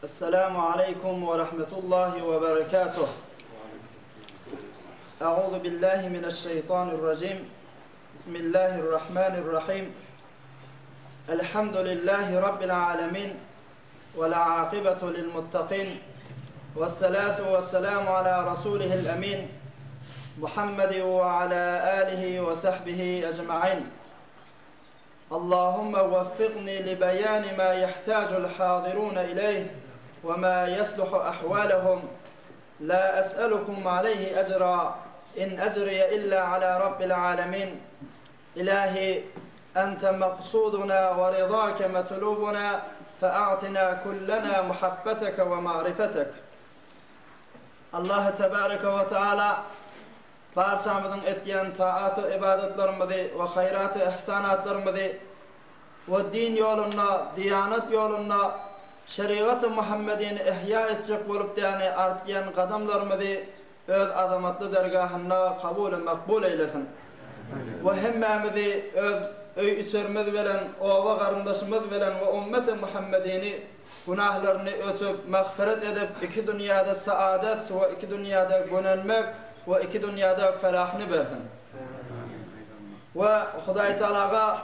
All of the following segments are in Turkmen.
السلام عليكم ورحمة الله وبركاته أعوذ بالله من الشيطان الرجيم بسم الله الرحمن الرحيم الحمد لله رب العالمين والعاقبة للمتقين والصلاة والسلام على رسوله الأمين محمد وعلى آله وصحبه أجمعين اللهم وفقني لبيان ما يحتاج الحاضرون إليه وما يصلح أحوالهم لا أسألكم عليه أجرا إن أجري إلا على رب العالمين إلهي أنت مقصودنا ورضاك مطلوبنا فأعطنا كلنا محبتك ومعرفتك الله تبارك وتعالى Barçamyzyň etýän taat-u ybadatlarymyzy we haýrat-u ihsanatlarymyzy we din ýolunda, diýanat ýolunda şerigat-y Muhammedini ihýa etjek bolup däni artýan gadamlarymyzy öz azamatly dergahynda kabul-u makbul eýlesin. We hemmämizi öz öý-içerimiz bilen, oba-garyndaşymyz bilen we ummeti Muhammedini Günahlaryny ötüp, magfyret edip, iki dünýäde saadet we iki dünýäde gönenmek we iki dünýäde felahyny bersin. We Hudaýtagalaga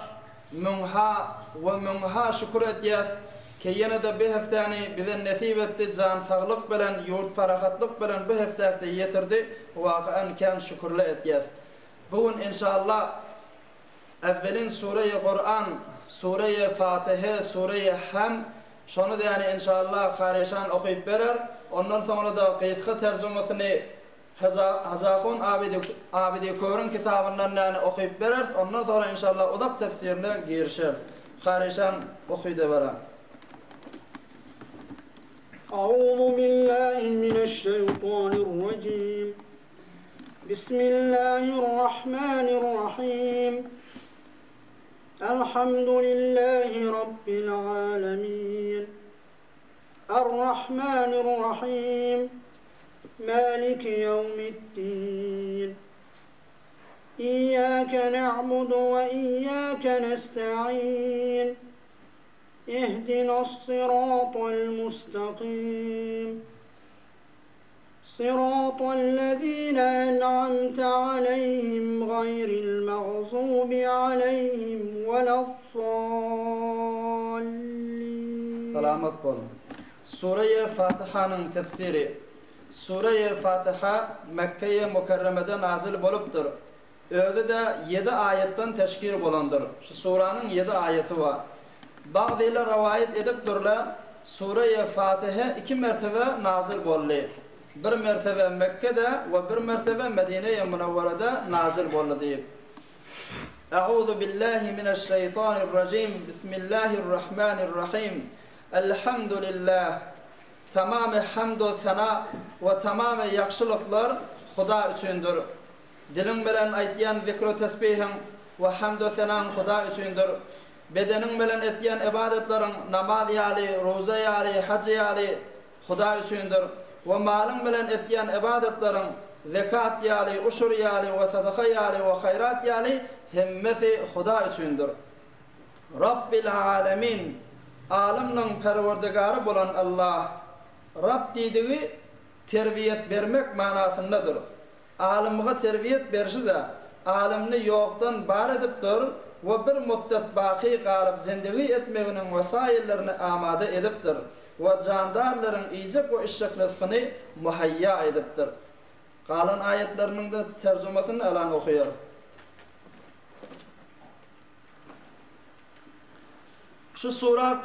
müňha we müňha şükür edýäs, ki ýene-de bi hepdäni bize nesip etdi, jan saglyk bilen, ýurt parahatlyk bilen bu hepdäkde ýetirdi, wakyan kän şükürle edýäs. Bu gün inşallah Äwwelin sureýi Kuran, sureýi Fatihe, sureýi Hamd, şony däni inşallah Karyşan okyp berer, ondan soňra-da gysga terjümesini Hajahun Abidi Körüň kitabyndan däni okyp bereris, ondan soňra inşallah uzak tefsirine girişeris. Karyşan okyda bera. Auzu billahi mineşşeýtanirrajim. بسم الله الرحمن الرحيم الحمد لله رب العالمين الرحمن الرحيم مالك يوم الدين إياك نعبد وإياك نستعين اهدنا الصراط المستقيم صراط الذين أنعمت عليهم غير المغضوب عليهم ولا الضالين Salamat boluň. Sureýe Fatihanyň tefsiri. Sureýe Fatiha Mekkeýe Mükerremede nazyl bolupdyr. Özi-de ýedi aýatdan teşkil bolandyr. Şu suranyň ýedi aýaty bar. Bagzylar rowaýat edipdirler, Sureýe Fatihe iki mertebe nazyl boldy. Bir mertebe Mekgede we bir mertebe Medineýe Münewwerede nazyl boldy diýip. Euzu billahi mineşşeýtanirrajim Bismillahirrahmanirrahim Elhamdulillah Tamamy hamd-u sena we tamamy ýagşylyklar Huda üçindir. Diliň bilen aýtýan zikru-tesbihiň we hamdu-senaň Huda üçindir. Bedeniň bilen etýän ybadatlaryň, namaz ýaly, ruza ýaly, haj ýaly, Huda üçindir. We malyň bilen etýän ybadatlaryň, zekat ýaly, uşur ýaly we sadaka ýaly we haýrat ýaly, hemmesi Huda üçindir. Rabbil alemin, Alymlaň Perwerdigary bolan Allah. Rab diýdigi terbiýet bermek manasyndadyr. Alymga terbiýet berşi-de, alymny ýokdan bar edipdir we bir mutdet baky galyp zindigi etmeginiň wesaýyllaryny amada edipdir we jandarlaryň iýjek we içjek ryskyny muhaýýa edipdir. Galan aýatlarynyň-da terjümasini alan okaýarys. Şu sura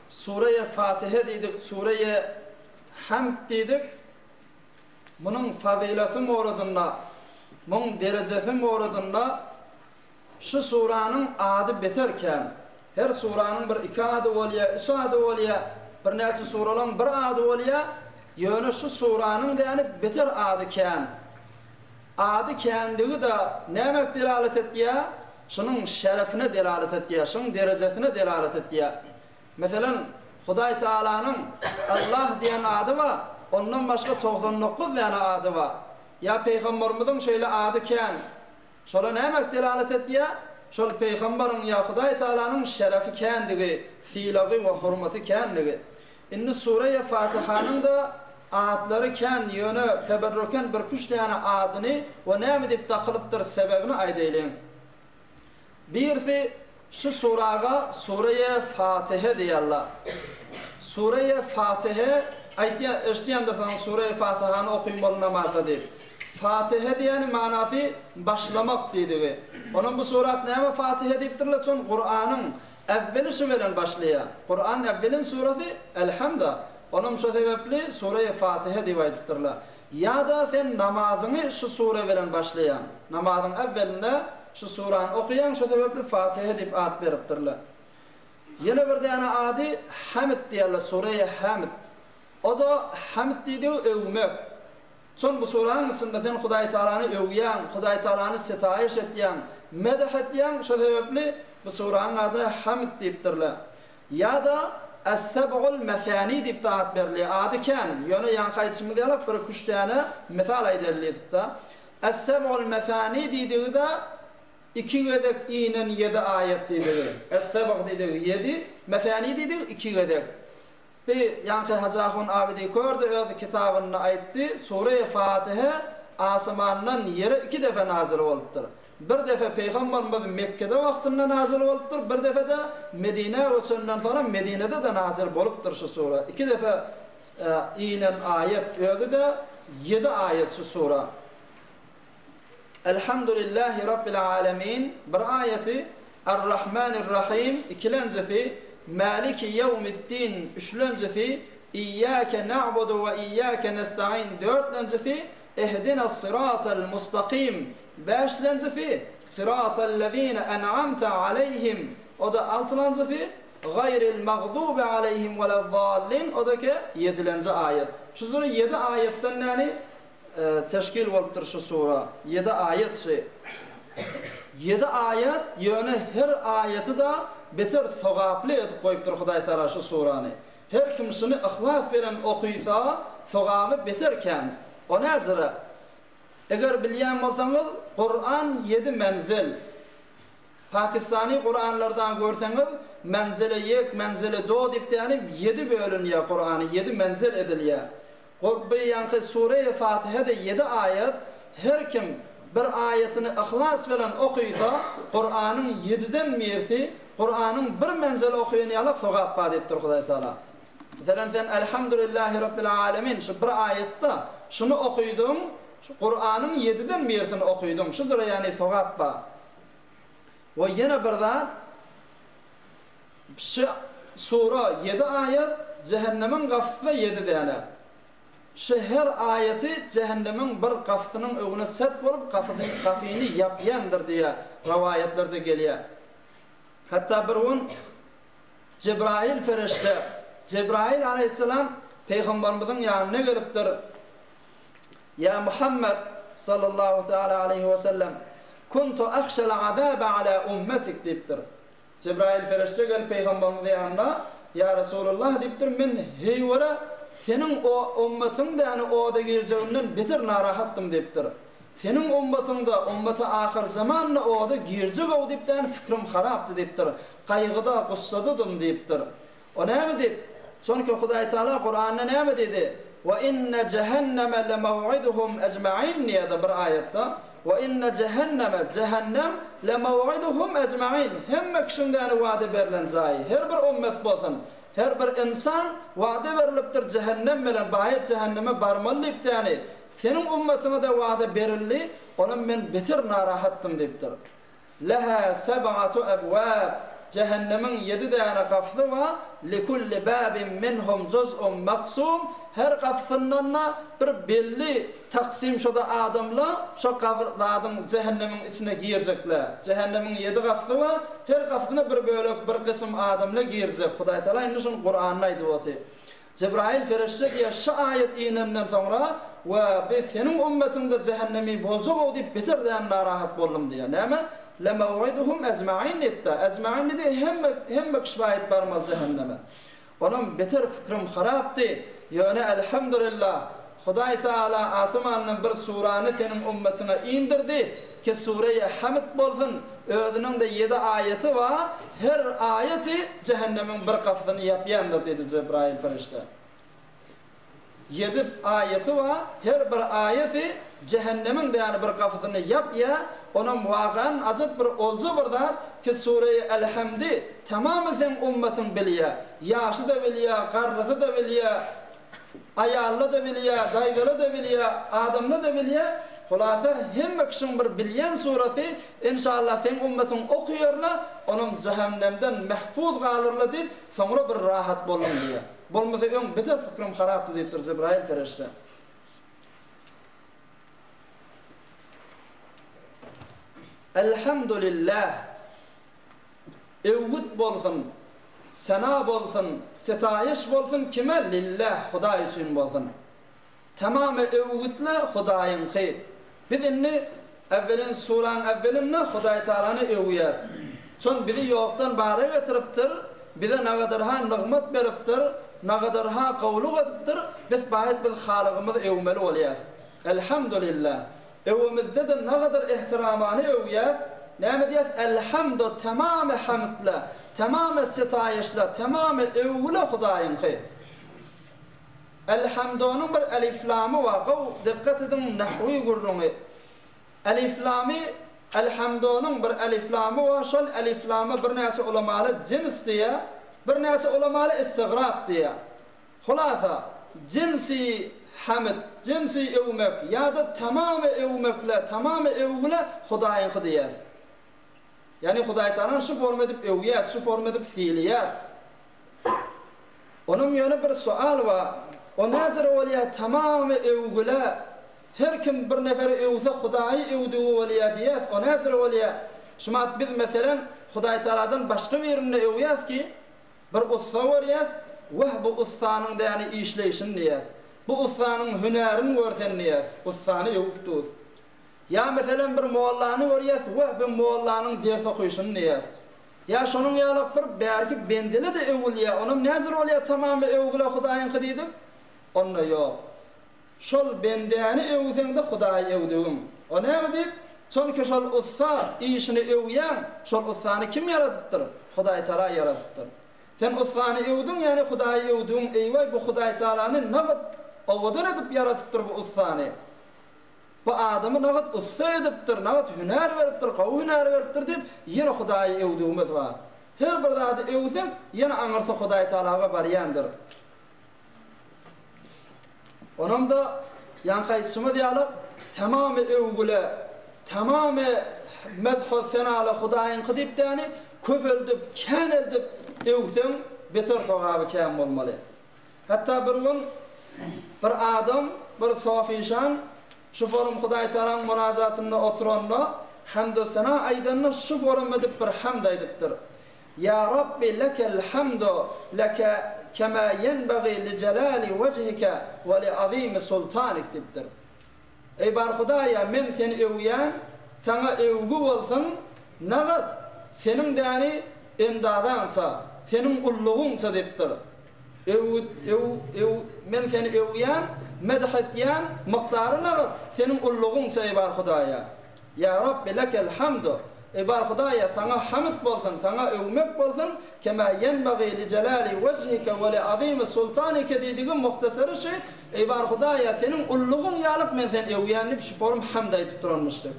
Sureýe Fatihe diýdik, Sureýe Hamd diýdik. Munuň fazylaty moradynda, muň derejesi moradynda şu suranyň ady beter kän. Her suranyň bir iki ady bolýa, üç ady bolýa, birnäçe suralaň bir ady bolýa, ýöne şu suranyň däni beter ady kän. Ady kändigi-de nämä delalat etýä? Şunuň şerefine delalat etýä, şunuň derejesine delalat etýä. Meselem, Hudaý Tagalanyň Allah diýen ady bar, ondan başga 99 däne ady bar. Ýa Pygamberimiziň şeýle ady kän. Şola näme delalat etýär? Şol Pygamberyň ýa Hudaý Tagalanyň şerefi kändigi, sylagy we hormaty kändigi. Indi Sureýe Fatihanyň-da atlary kän, ýöne teberrüken birküç däne adyny we näme diýip dakylypdyr sebebini aýdaýlyň. Birisi şu suraga Sureýe Fatihe diýýärler. Sureýe Fatihe aýtýan, eşidýändirsiňiz Sureýe Fatihany okymaly namazda diýip. Fatihe diýýäni manasy başlamak diýdigi. Onam bu surat näme Fatihe diýipdirler çon Kuranyň Äwweli şu bilen başlaýar. Kuran äwwelin surasy Elhamda. Onam şo sebäpli Sureýe Fatihe diýip aýdypdyrlar. Ýa-da sen namazyňy şu sure bilen başlaýaň. Namazyň äwwelinde şu surany okaýaň, şo sebäpli Fatihe diýip at beripdirler. Ýene bir däne ady Hamd diýerler, Sureýe Hamd. O-da Hamd diýdigi öwmek. Soň bu suranyň içinde sen Hudaý Tagalany öwýäň, Hudaý Tagalany sitaýyş etýäň, medh etýäň, şo sebäpli bu suranyň adyna Hamd diýipdirler. Ýa-da Es-seb'ul mesani diýip-de at berilýär. Ady kän, ýöne ýaňky aýdyşymyz ýaly bir-iki-üç däne mysal aýdaly diýdik-de. Es-seb'ul mesani diýdigi-de iki gezek inen ýedi aýat diýdigi. Es-seb'g diýdigi ýedi, mesani diýdigi iki gezek. Bi ýaňky Hajy ahun Abidi Kör-de öz kitabynda aýtdy, Sure-i Fatihe asymandan ýere iki defe nazyl bolupdyr. Bir defe Pygamberimiz Mekgede wagtynda nazyl bolupdyr, bir defe-de Medinä göçenden soňra Medinede-de nazyl bolupdyr şu sure. Iki defe inen aýat, özi-de ýedi aýat şu sure. Elhamdülillahi Rabbil alemin bir aýaty, Ar-Rahmanir-Rahim ikilenjisi, Maliki ýewmiddin üçlenjisi, Iýýäke na'budu we iýýäke nesta'in dörtlenjisi, Ihdinas-syratal mustakim bäşlenjisi, Syratallezine en'amte aleýhim o-da altylanjysy, Gaýril magdubi aleýhim weled-dallin o-da ke ýedilenji aýat. Şu sure ýedi aýatdan näni Teşkil bolupdyr şu sura. Ýedi aýat şy. Ýedi aýat, ýöne her aýaty-da beter sogaply edip goýupdyr Hudaý Tagala şu surany. Her kim şuny yhlas bilen okysa, sogaby beter kän. O näjire? Eger bilýän bolsaňyz, Kuran ýedi menzel. Pakistany Kuranlardan görseňiz, menzele ýek, menzele do diýip däni ýedi bölünýär Kurany, ýedi menzel edilýär. Gurby ýaňky Sureýi Fatihede ýedi aýat, her kim bir aýatyny yhlas bilen okysa, Kuranyň ýediden birisi, Kuranyň bir menzeli okaýan ýalak sogap bar diýipdir Hudaý Tagala. Meselem sen Elhamdülillahi Rabbil Alemin şu bir aýatda şuny okydyň, Kuranyň ýediden birisini okydyň, şu jyra ýany sogap bar. We ýene bir zat, Şu sura ýedi aýat, jähennemiň gapysy-da ýedi däne. Şu her aýaty jähennemiň bir gapysynyň öňüne set bolup, gapyny ýapýandyr diýýär, rowaýatlarda gelýär. Hatda bir gün Jebraýyl perişde, Jebraýyl alaýhyssalam Pygamberimiziň ýanyna gelipdir. Ýa Muhammet, sallallahu teala aleýhi we sellem, Kuntu ahşal azaba ala ummetik diýipdir. Jebraýyl perişde gelip Pygamberimiziň ýanyna, Ýa Resulallah diýipdir, men heýwere seniň o ummatyň däni oda girjeginden beter narahatdym diýipdir. Seniň ummatyňda, ummaty ahyrzaman-da oda girjeg-ow diýip däni fikrim harapdy diýipdir. Gaýgyda, gussadadym diýipdir. O näme diýip? Çonki Hudaý Tagala Kuranda näme diýdi? Wa inne jehenneme lemew'iduhum ejma'in diýýärdi bir aýatda. Wa inne jehenneme, jähennem, lemew'iduhum ejma'in, hemme kişiň däni wada berlen jaýy, her bir ummet bolsun, her bir ynsan wada berlipdir jähennem bilen, baýat jähenneme barmaly diýip däni, seniň ummatyňa-da wada berildi, onam men beter narahatdym diýipdir. Leha seb'atu ebwab, Jähennemiň ýedi däne gapysy bar, likulli babin minhum juz'un maksum, her gapysyndan-da bir belli taksym şo-da adamlar şo gabyr zadyň, jähennemiň içine girjekler. Jähennemiň ýedi gapysy bar, her gapysyna bir bölek, bir gysym adamlar girjek. Hudaýtagala indi şuny Kuranda aýdyp otyr. Jebraýyl perişde diýýär, Şu aýat inenden soňra, we bi seniň ummatyňda jähennemi boljak-ow diýip beter däl narahat boldum diýýär. Näme? Lemew'iduhum ejma'in diýipdi. Ejma'in diýdi, hemme, hemme kişi baýyt barmaly jähenneme. Onam beter pikrim harapdy. Ýöne elhamdulillah, Hudaý Tagala asymandan bir surany seniň ummatyňa indirdi, ki sureýe Hamd bolsun, özüniň-de ýedi aýaty bar, her aýaty jähennemiň bir gapysyny ýapýandyr diýdi Jebraýyl perişde. Ýedi aýaty bar, her bir aýaty jähennemiň däli bir gapysyny ýapýar, onam wagan ajap bir olja bir zat, ki sureýe Elhamdy tamamy seň ummatyň bilýär, ýaşy-da bilýär, garrysy-da bilýär, Aýally-da bilýär, daýzaly-da bilýär, adamly-da bilýär. Hulasa, hemme kişiň bir bilýän surasy, enşalla seň ummatyň okyarla, olam jähennemden mähfuz galarla diýip, soňra bir rahat boldum diýýär. Bolmasa öň beter pikrim harapdy diýipdir Jebraýyl perişde. Elhamdulillah. Öwgüt bolsun, sena bolsun, setaýyş bolsun kime lillah Hudaý üçin bolsun. Tamamy öwgütle Hudaýyňky. Biz indi äwwelen suraň äwwelinde Hudaý Tagalany öwýäs. Çon bizi ýokdan bara getiripdir, bize nagadarha nygmat beripdir, nagadarha gowluk edipdir, biz baýat biz Halygymyzy öwmeli bolýas. Elhamdulillah. Öwemizde-de nagadar ehtiramany öwýäs, näme diýäs, Elhamdu tamamy hamdla, tamamy sitaýyşla, tamamy öwgüle Hudaýyňky. Elhamdonyň bir eliflamy bar, gowy dykgat ediň nahwi gürrüňi. Eliflamy, Elhamdonyň bir eliflamy bar, şol eliflama birnäçe ulamaly jins diýýär, birnäçe ulamaly istigrak diýýär. Hulasa, jinsi hamd, jinsi öwmek ýa-da tamamy öwmekle, tamamy öwgüle Hudaýyňky diýýäs. Ýagny Hudaýtagalany şu forma edip öwýäs, şu forma edip sylaýas. Onuň ýöne bir sual bar, o näjere bolýar tamamy öwgüle, her kim bir neferi öwse Hudaýy öwdügi bolýar diýýäs, o näjere bolýar? Şumat biz meselem Hudaýtagaladan başga birini öwýäs ki, Bir ussa görýäs, Wah, bu ussanyň däni işleýşini diýýäs. Bu ussanyň hünärini gör sen diýýäs. Ussany öwüp dur. Ýa, meselem, bir mollany görýäs, Wah, bu mollanyň ders okyşyny diýýäs. Ýa şonuň ýalak bir bärki bendele-de öwülýär, onam näjür bolýar tamamy öwgüle Hudaýyňky diýdik? Onda ýok. Şol bendäni öwseň-de Hudaýy öwdügiň. O näme diýip? Çonki şol ussa işini öwýäň, şol ussany kim ýaradypdyr? Hudaýtala ýaradypdyr. Sen ussany öwdüň, ýagny Hudaýy öwdügiň, eýwaý bu Hudaýtalany nagyt owadan edip ýaradypdyr bu ussany. Bu adamy nagyt ussa edipdir, nagyt hünär beripdir, gowy hünär beripdir diýip, ýene Hudaýy öwdügimiz bar. Her bir zady öwsek, ýene aňyrsy Hudaýtalaga barýandyr. Onam-da ýaňky aýdyşymyz ýaly, tamamy öwgüle, tamamy medh-u-senala Hudaýyňky diýip däni, köpeldip, käneldip öwseň, beter sogaby kän bolmaly. Hatda bir gün bir adam, bir sofyşan şu forum Hudaýtagalaň munajatynda oturanda, hamd-u-sena aýdanda şu forum edip bir hamd aýdypdyr. Ýa Rabbi lekel hamdu leke kema ýenbagi li jelali wejhike we li azimi sultanik diýipdir. Eý bar Hudaýa men seni öwýän, saňa öwgi bolsun, nagat seniň däni endazaňça, seniň ullugyňça diýipdir. Öwgi öw öw men seni öwýän, medh etýän, mukdary nagat seniň ullugyňça eý bar Hudaýa. Ýa Rabbi lekel hamdu, Eý bar Hudaýa, Saňa hamd bolsun, Saňa öwmek bolsun, kema ýenbagi li jelali wejhike we li azimi sultanike diýdigi muhtasary şy, Eý bar Hudaýa, Seniň ullugyň ýalyk men Seni öwýän diýip şu forum hamd aýdyp duranmyşdy.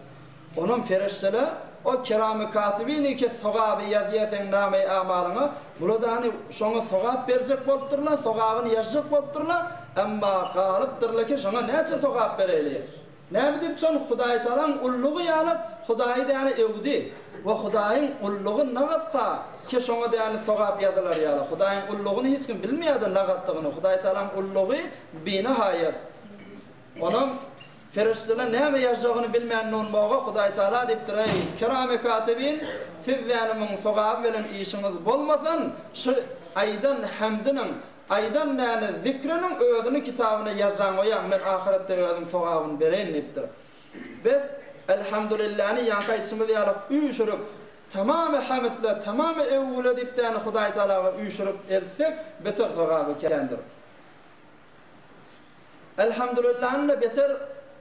Onam fereşteler, O kerami katibini ki sogaby ýazýa seň nameý amalyňa, buladany şoňa sogap berjek bolupdyrlar, sogabyny ýazjak bolupdyrlar, emma galypdyrlar ki şoňa näçe sogap bereýli? Näme diýip şon Hudaýtagalaň ullugy ýalyp Hudaýy däne öwdi we Hudaýyň ullugy nagatka ke şoňa däne sogap ýazylar ýaly Hudaýyň ullugyny hiç kim bilmeýärdi nagatdygyny Hudaýtagalaň ullugy binahaýat onam fereşteler näme ýazjagyny bilmän nunmoga Hudaýtagala diýipdir eý kerame katibin siz däne muň sogaby bilen işiňiz bolmasyn şu aýdan hemdiniň Aýdan näne zikriniň özüni kitabyna ýazsaň goýaň men ahyretde özüm sogabyny bereýin diýipdir. Biz Elhamdulilläni ýaňky aýdyşymyz ýaly üýşürip, tamamy hamdle, tamamy öwgüle diýip däne Hudaý Tagalaga üýşürip eltsek beter sogaby kändir. Elhamdülillahdan-da beter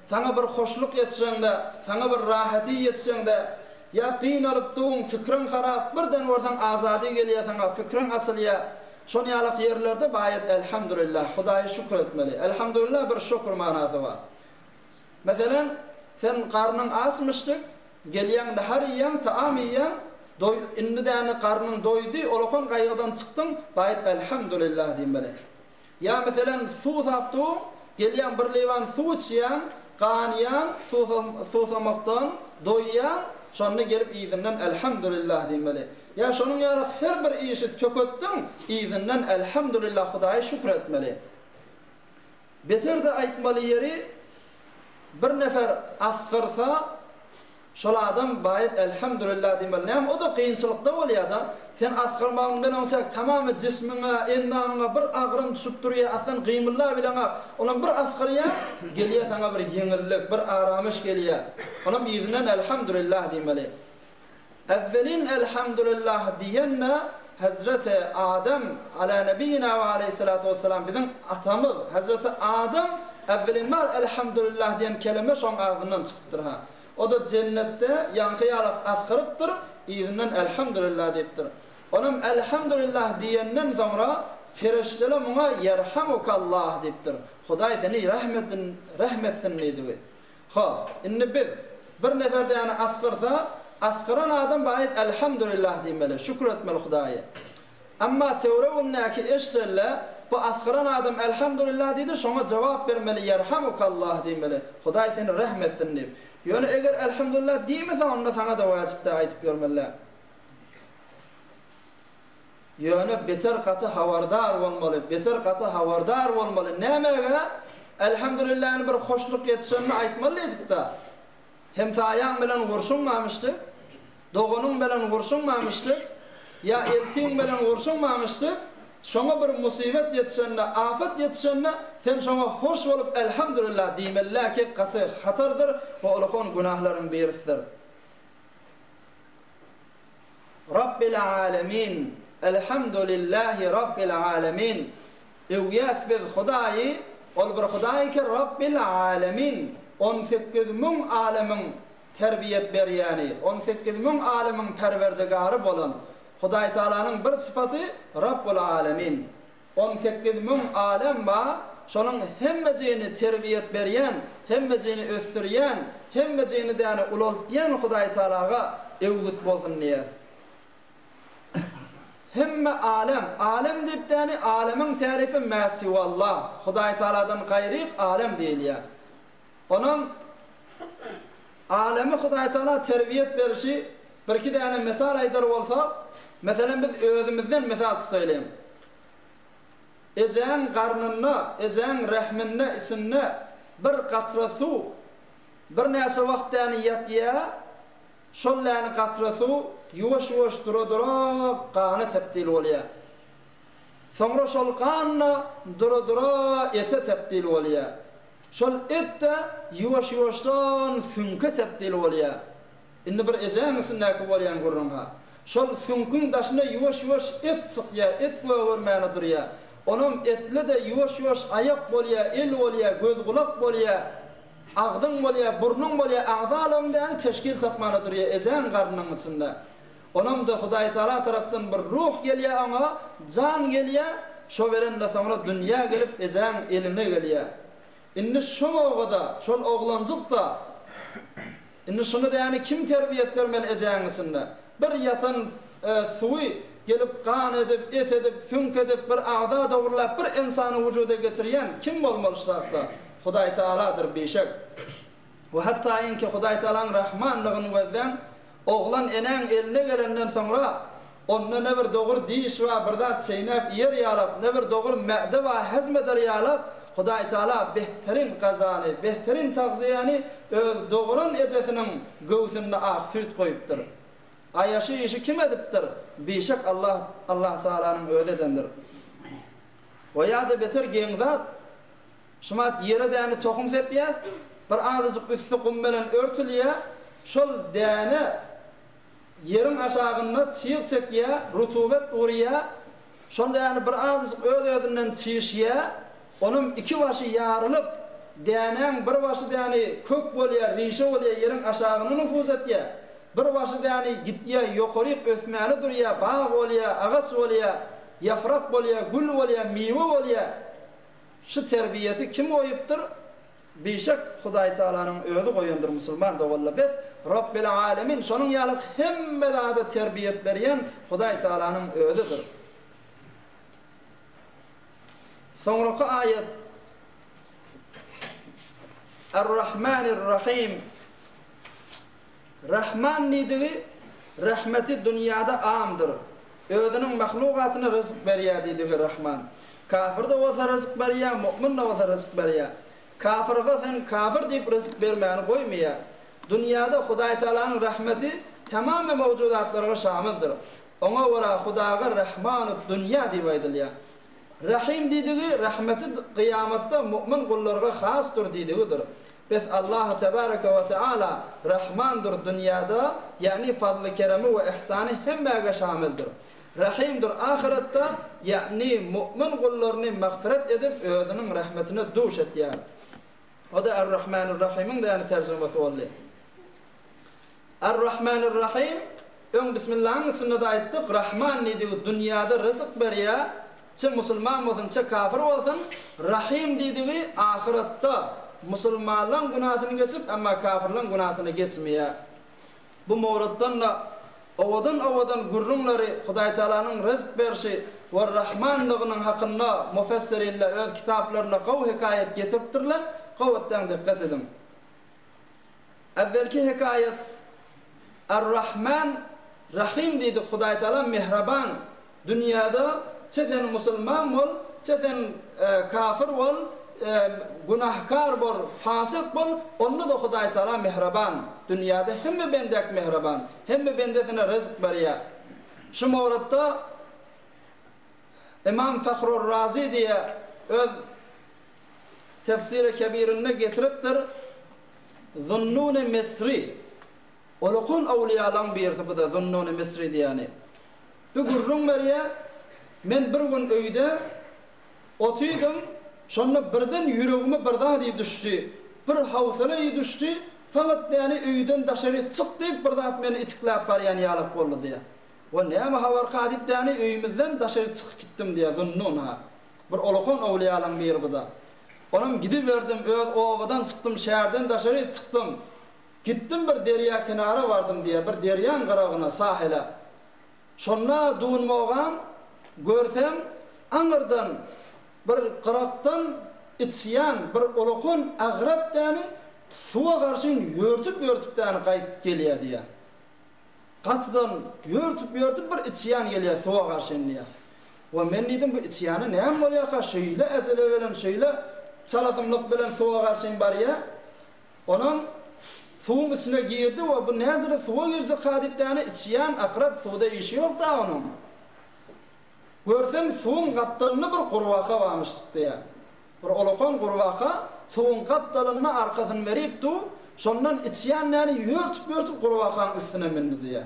saňa bir hoşluk ýetişende, saňa bir rahaty ýetişende, ýa gynalyp duň, fikriň harap, birden görseň azady gelýär saňa, fikriň açylýar. Şon ýalak ýerlerde baýat Elhamdülillah, Hudaýa şükür etmeli. Elhamdülillah bir şükür manasy bar. Meselem, sen garnyň açmyşdyk, gelýäň nahar iýýäň, taam iýýäň, doý, indi däni garnyň doýdy, olakan gaýgydan çykdyň, baýat Elhamdülillah diýmeli. Ýa meselem, suwsap dur, gelýäň bir liwan suw içýäň, ganýaň, suwsamakdan doýýaň, şonda gelip yzyndan Elhamdülillah diýmeli. Ýa şonuň ýaly her bir işi töketdiň, yzyndan Elhamdülillah Hudaýa şükür etmeli. Beter-de aýtmaly ýeri, bir nefer asgyrsa, Şol adam baýat Elhamdülillah diýmeli. Näme o-da kynçylykda bolýada. Sen asgyrmagyňdan öň säk tamamy jismiňe, endamyňa bir agram düşüp durýa, aslan gymyldabileňak. Onam bir asgyrýa, gelýä saňa bir ýeňillik, bir aramyş gelýä. Onam yzyndan Elhamdülillah diýmeli. Äwwelin Elhamdülillah diýende Hezreti Adem ala nebiyina we aleýhissalatu wessalam biziň atamyz Hezreti Adem äwwelin bar Elhamdülillah diýen keleme şoň agzyndan çykypdyr ha. O-da jennetde ýaňky ýalak asgyrypdyr, yzyndan Elhamdülillah diýipdir. Onam Elhamdülillah diýenden soňra perişdeler muňa Ýerhamukallah diýipdir. Hudaý seni rehm etsin diýdigi. Hop, indi biz, bir nefer däne asgyrsa, asgyran adam baýat Elhamdülillah diýmeli, şükür etmeli Hudaýa. Emma töweregindäki eşdelle, bu asgyran adam Elhamdülillah diýdi, şoňa jogap bermeli Ýerhamukallah diýmeli, Hudaý seni rehm etsin diýip. Ýöne eger Elhamdülillah diýmese onda saňa-da wajyp däl aýdyp ýörmeli. Ýöne beter gaty habardar bolmaly, beter gaty habardar bolmaly. Nämäge? Elhamdülilläni bir hoşluk ýetişenini aýtmaly diýdik-dä. Hemsaýaň bilen gurşunmamyşdyk, doganyň bilen gurşunmamyşdyk, ýa eltiň bilen gurşunmamyşdyk, şoňa bir musybet ýetişende, afat ýetişende, sen şoňa hoş bolup Elhamdülillah diýmeliläki gaty hatardyr we ulakan günahlaryň birisidir. Rabbil alemin Elhamdülillahi Rabbil alemin Öwýäs biz Hudaýy, Ol bir Hudaý ki Rabbil alemin 18 müň alemiň terbiýet berýäni, 18 müň alemiň perwerdigary bolan Hudaý Tagalanyň bir sypaty Rabbul alemin. 18 müň alem bar, şonuň hemmejigini terbiýet berýän, hemmejigini ösdürýän, hemmejigini däni ulaltýan Hudaý Tagalaga öwgüt bolsun diýýäs. Hemme alem, alem diýip däni alemiň tärifi mä siwallah, Hudaý Tagaladan gaýryk alem diýilýär. Onam alemi Hudaý Tagala terbiýet berişi birki däne mysal aýdar bolsak, meselem biz özümizden mysal tutaýlyň. Ejäň garnynda, ejäň rähminde, içinde bir katra suw birnäçe wagt däni ýatýar, şol däni katra suw ýuwaş-ýuwaş dura-dura gana tebdil bolýar. Soňra şol gan-da dura-dura ete tebdil bolýar. Şol et-de ýuwaş-ýuwaşdan süňke tebdil bolýar. Indi bir ejäň içindäki bolýan gürrüň-ha. Şol süňküň daşyna ýuwaş-ýuwaş et çykýar, et gögermäne durýar. Onam etli-de ýuwaş-ýuwaş aýak bolýar, el bolýar, göz-gulak bolýar, agzyň bolýar, burnuň bolýar, agzalaryň däni teşkil tapmana durýar ejäň garnynyň içinde. Onam-da Hudaýtagala tarapdan bir ruh gelýär oňa, jan gelýär, şo berende soňra dünýä gelip ejäň eline gelýär. Indi şo oba-da, şol oglanjyk-da, indi şuny däni kim terbiýet bermeli ejäň içinde? Bir ýatan suwy gelip gan edip, et edip, süňk edip, bir agza dogrulap bir ynsany wujuda getirýän kim bolmaly şu zatda? Hudaýtagaladyr bişek. We hatda-inki Hudaýtagalaň Rahmanlygyny gözläň, Oglan enäň eline gelenden soňra, onda ne bir dogry diş bar, bir zat çeýnäp iýer ýalak, ne bir dogry mäde bar, hezm eder ýalak, Hudaýtagala behterin gazany, behterin tagzyýany öz doguran ejesiniň göwsünde ak süýt goýupdyr. Aýaşy işi kim edipdir? Bişek Allah, Allahtagalanyň özi edendir. We ýa-da beter geň zat, Şumat ýere däne tohum sepýäs, bir azajyk üsti gum bilen örtülýär, şol däne ýeriň aşagynda çyg çekýär, rutubet urýar, şol däne bir azajyk öz-özünden çişýär, onuň iki başy ýarylyp. dänäň bir başy däni kök bolýar, rişe bolýar, ýeriň aşagyna nufuz etýär. Bir başy däni gitýär, ýokaryk ösmäne durýar, bag bolýar, agaç bolýar, ýaprak bolýar, gül bolýar, miwe bolýar. Şu terbiýeti kim goýupdyr? Bişek Hudaý Tagalanyň özi goýandyr musulman doganlar bes Robbil Alemin şonuň ýaly hemme zada terbiýet berýän Hudaý Tagalanyň özüdir. Soňraky aýat Ar-Rahmanir-Rahim Rahman diýdigi rehmeti dünýäde amdyr. Özüniň mahlugatyna ryzk berýär diýdigi Rahman. Kafir-de bolsa ryzk berýär, mu'min-de bolsa ryzk berýär. Kafirge sen kafir diýip ryzk bermäni goýmaýar. Dünýäde Hudaýtagalanyň rahmeti tamamy mawjudatlarga şamildir. Oňa görä Hudaga Rahmanut-dünýä diýip aýdylýar. Rahym diýdigi rahmeti gyýamatda mu'min gullarga hasdyr diýdigidir. Bes Allahu tebareke we teala Rahmandyr dünýäde, ýa'ni fazly-keremi we ihsany hemmäge şamildir. Rahymdyr ahyretde, ýa'ni mu'min gullaryny magfyret edip özüniň rahmetine duş etýär. O-da Er-Rahmanir-Rahymyň däni terjimesi boldy. Er-Rahmanir-Rahym, öň Bismillahyň içinde-de aýtdyk, Rahman diýdigi dünýäde ryzyk berýär, çe musulman bolsun, çe kafir bolsun, Rahym diýdigi ahyretde musulmanlaň günasyny geçip, emma kafirlaň günasyny geçmeýär. Bu mowrutdan-da owadan-owadan gürrüňleri Hudaýtagalanyň ryzk berşi we Rahmanlygynyň hakynda mufessirinler öz kitaplarynda gowy hekaýat getiripdirler, gowy etdäň dikgat ediň. Äwwelki hekaýat Ar-Rahman Rahym diýdik Hudaýtagala mähriban dünýäde çe sen musulman bol çe sen kafir bol günahkar bol fasyk bol onda-da Hudaýtagala mähriban dünýäde hemme bendäk mähriban hemme bendesine ryzk berýär şu mowrutda Ymam Fahrur Razy diýýär öz Tefsiri Kebirinde getiripdir, Zunnun-y Misri, Ulukan öwlüýalaň birisi bu-da Zunnun-y Misri diýýäni. Bu gürrüň berýär, Men bir gün öýde otydym, şonda birden ýüregime bir zat düşdi, bir howsala düşdi, fakat meni öýden daşary çyk diýip bir zat meni itikläp barýan ýalak boldy diýýär. O näme habarka diýip däni öýümizden daşary çykyp gitdim diýýär Zunnun ha. Bir olakan öwlüýalaň biri bu-da. Onam gidiberdim, öz obadan çykdym, şäherden daşary çykdym. Gitdim bir derýa kenara bardym diýýär, bir derýaň gyragyna, sahile. Şonda dunmagam, görsem, aňyrdan bir gyrakdan içýan bir olakan agrap däni suwa garşyn ýörtüp-ýörtüp däni gaýt gelýär diýýär. Gatydan ýörtüp-ýörtüp bir içýan gelýär suwa garşyn diýýär. We men diýdim bu içýana näme bolýarka şeýle ejele bilen şeýle çalasynlyk bilen suwa garşyn barýa. Onam suwuň içine girdi we bu näjele suwa girjekka diýip däne içýan akrap suwda işi ýok da onuň. Görsem suwuň gapdalynda bir gurbaka barmyş diýýä. Bir olakan gurbaka suwuň gapdalynda arkasyny berip dur, şondan içýan däne ýörtüp-ýörtüp gurbakaň üstüne mindi diýýä.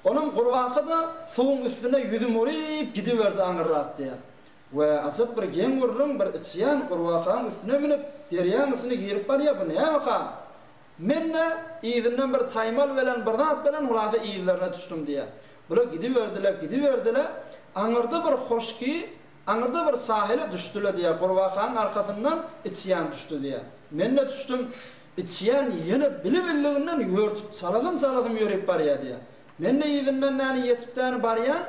Onuň gurbaka-da suwuň üstüne ýüzüm uryp gidiberdi aňyrrak diýýär. We ajap bir geň gürrüň, bir içýan gurbakaň üstüne münüp, derýaň içine girip barýar, bu nämeka? Men-de yzyndan bir taýmal bilen, bir zat bilen hulasa yzlaryna düşdüm diýýär. Bular gidiberdiler, gidiberdiler, aňyrda bir hoşki, aňyrda bir sahile düşdüler diýýär, gurbakaň arkasyndan içýan düşdi diýýär. Men-de düşdüm. Içýän ýene bili-billiginden ýörtüp çalasym-çalasym ýörüp barýar diýýär. Men-de yzyndan däni ýetip däni barýan,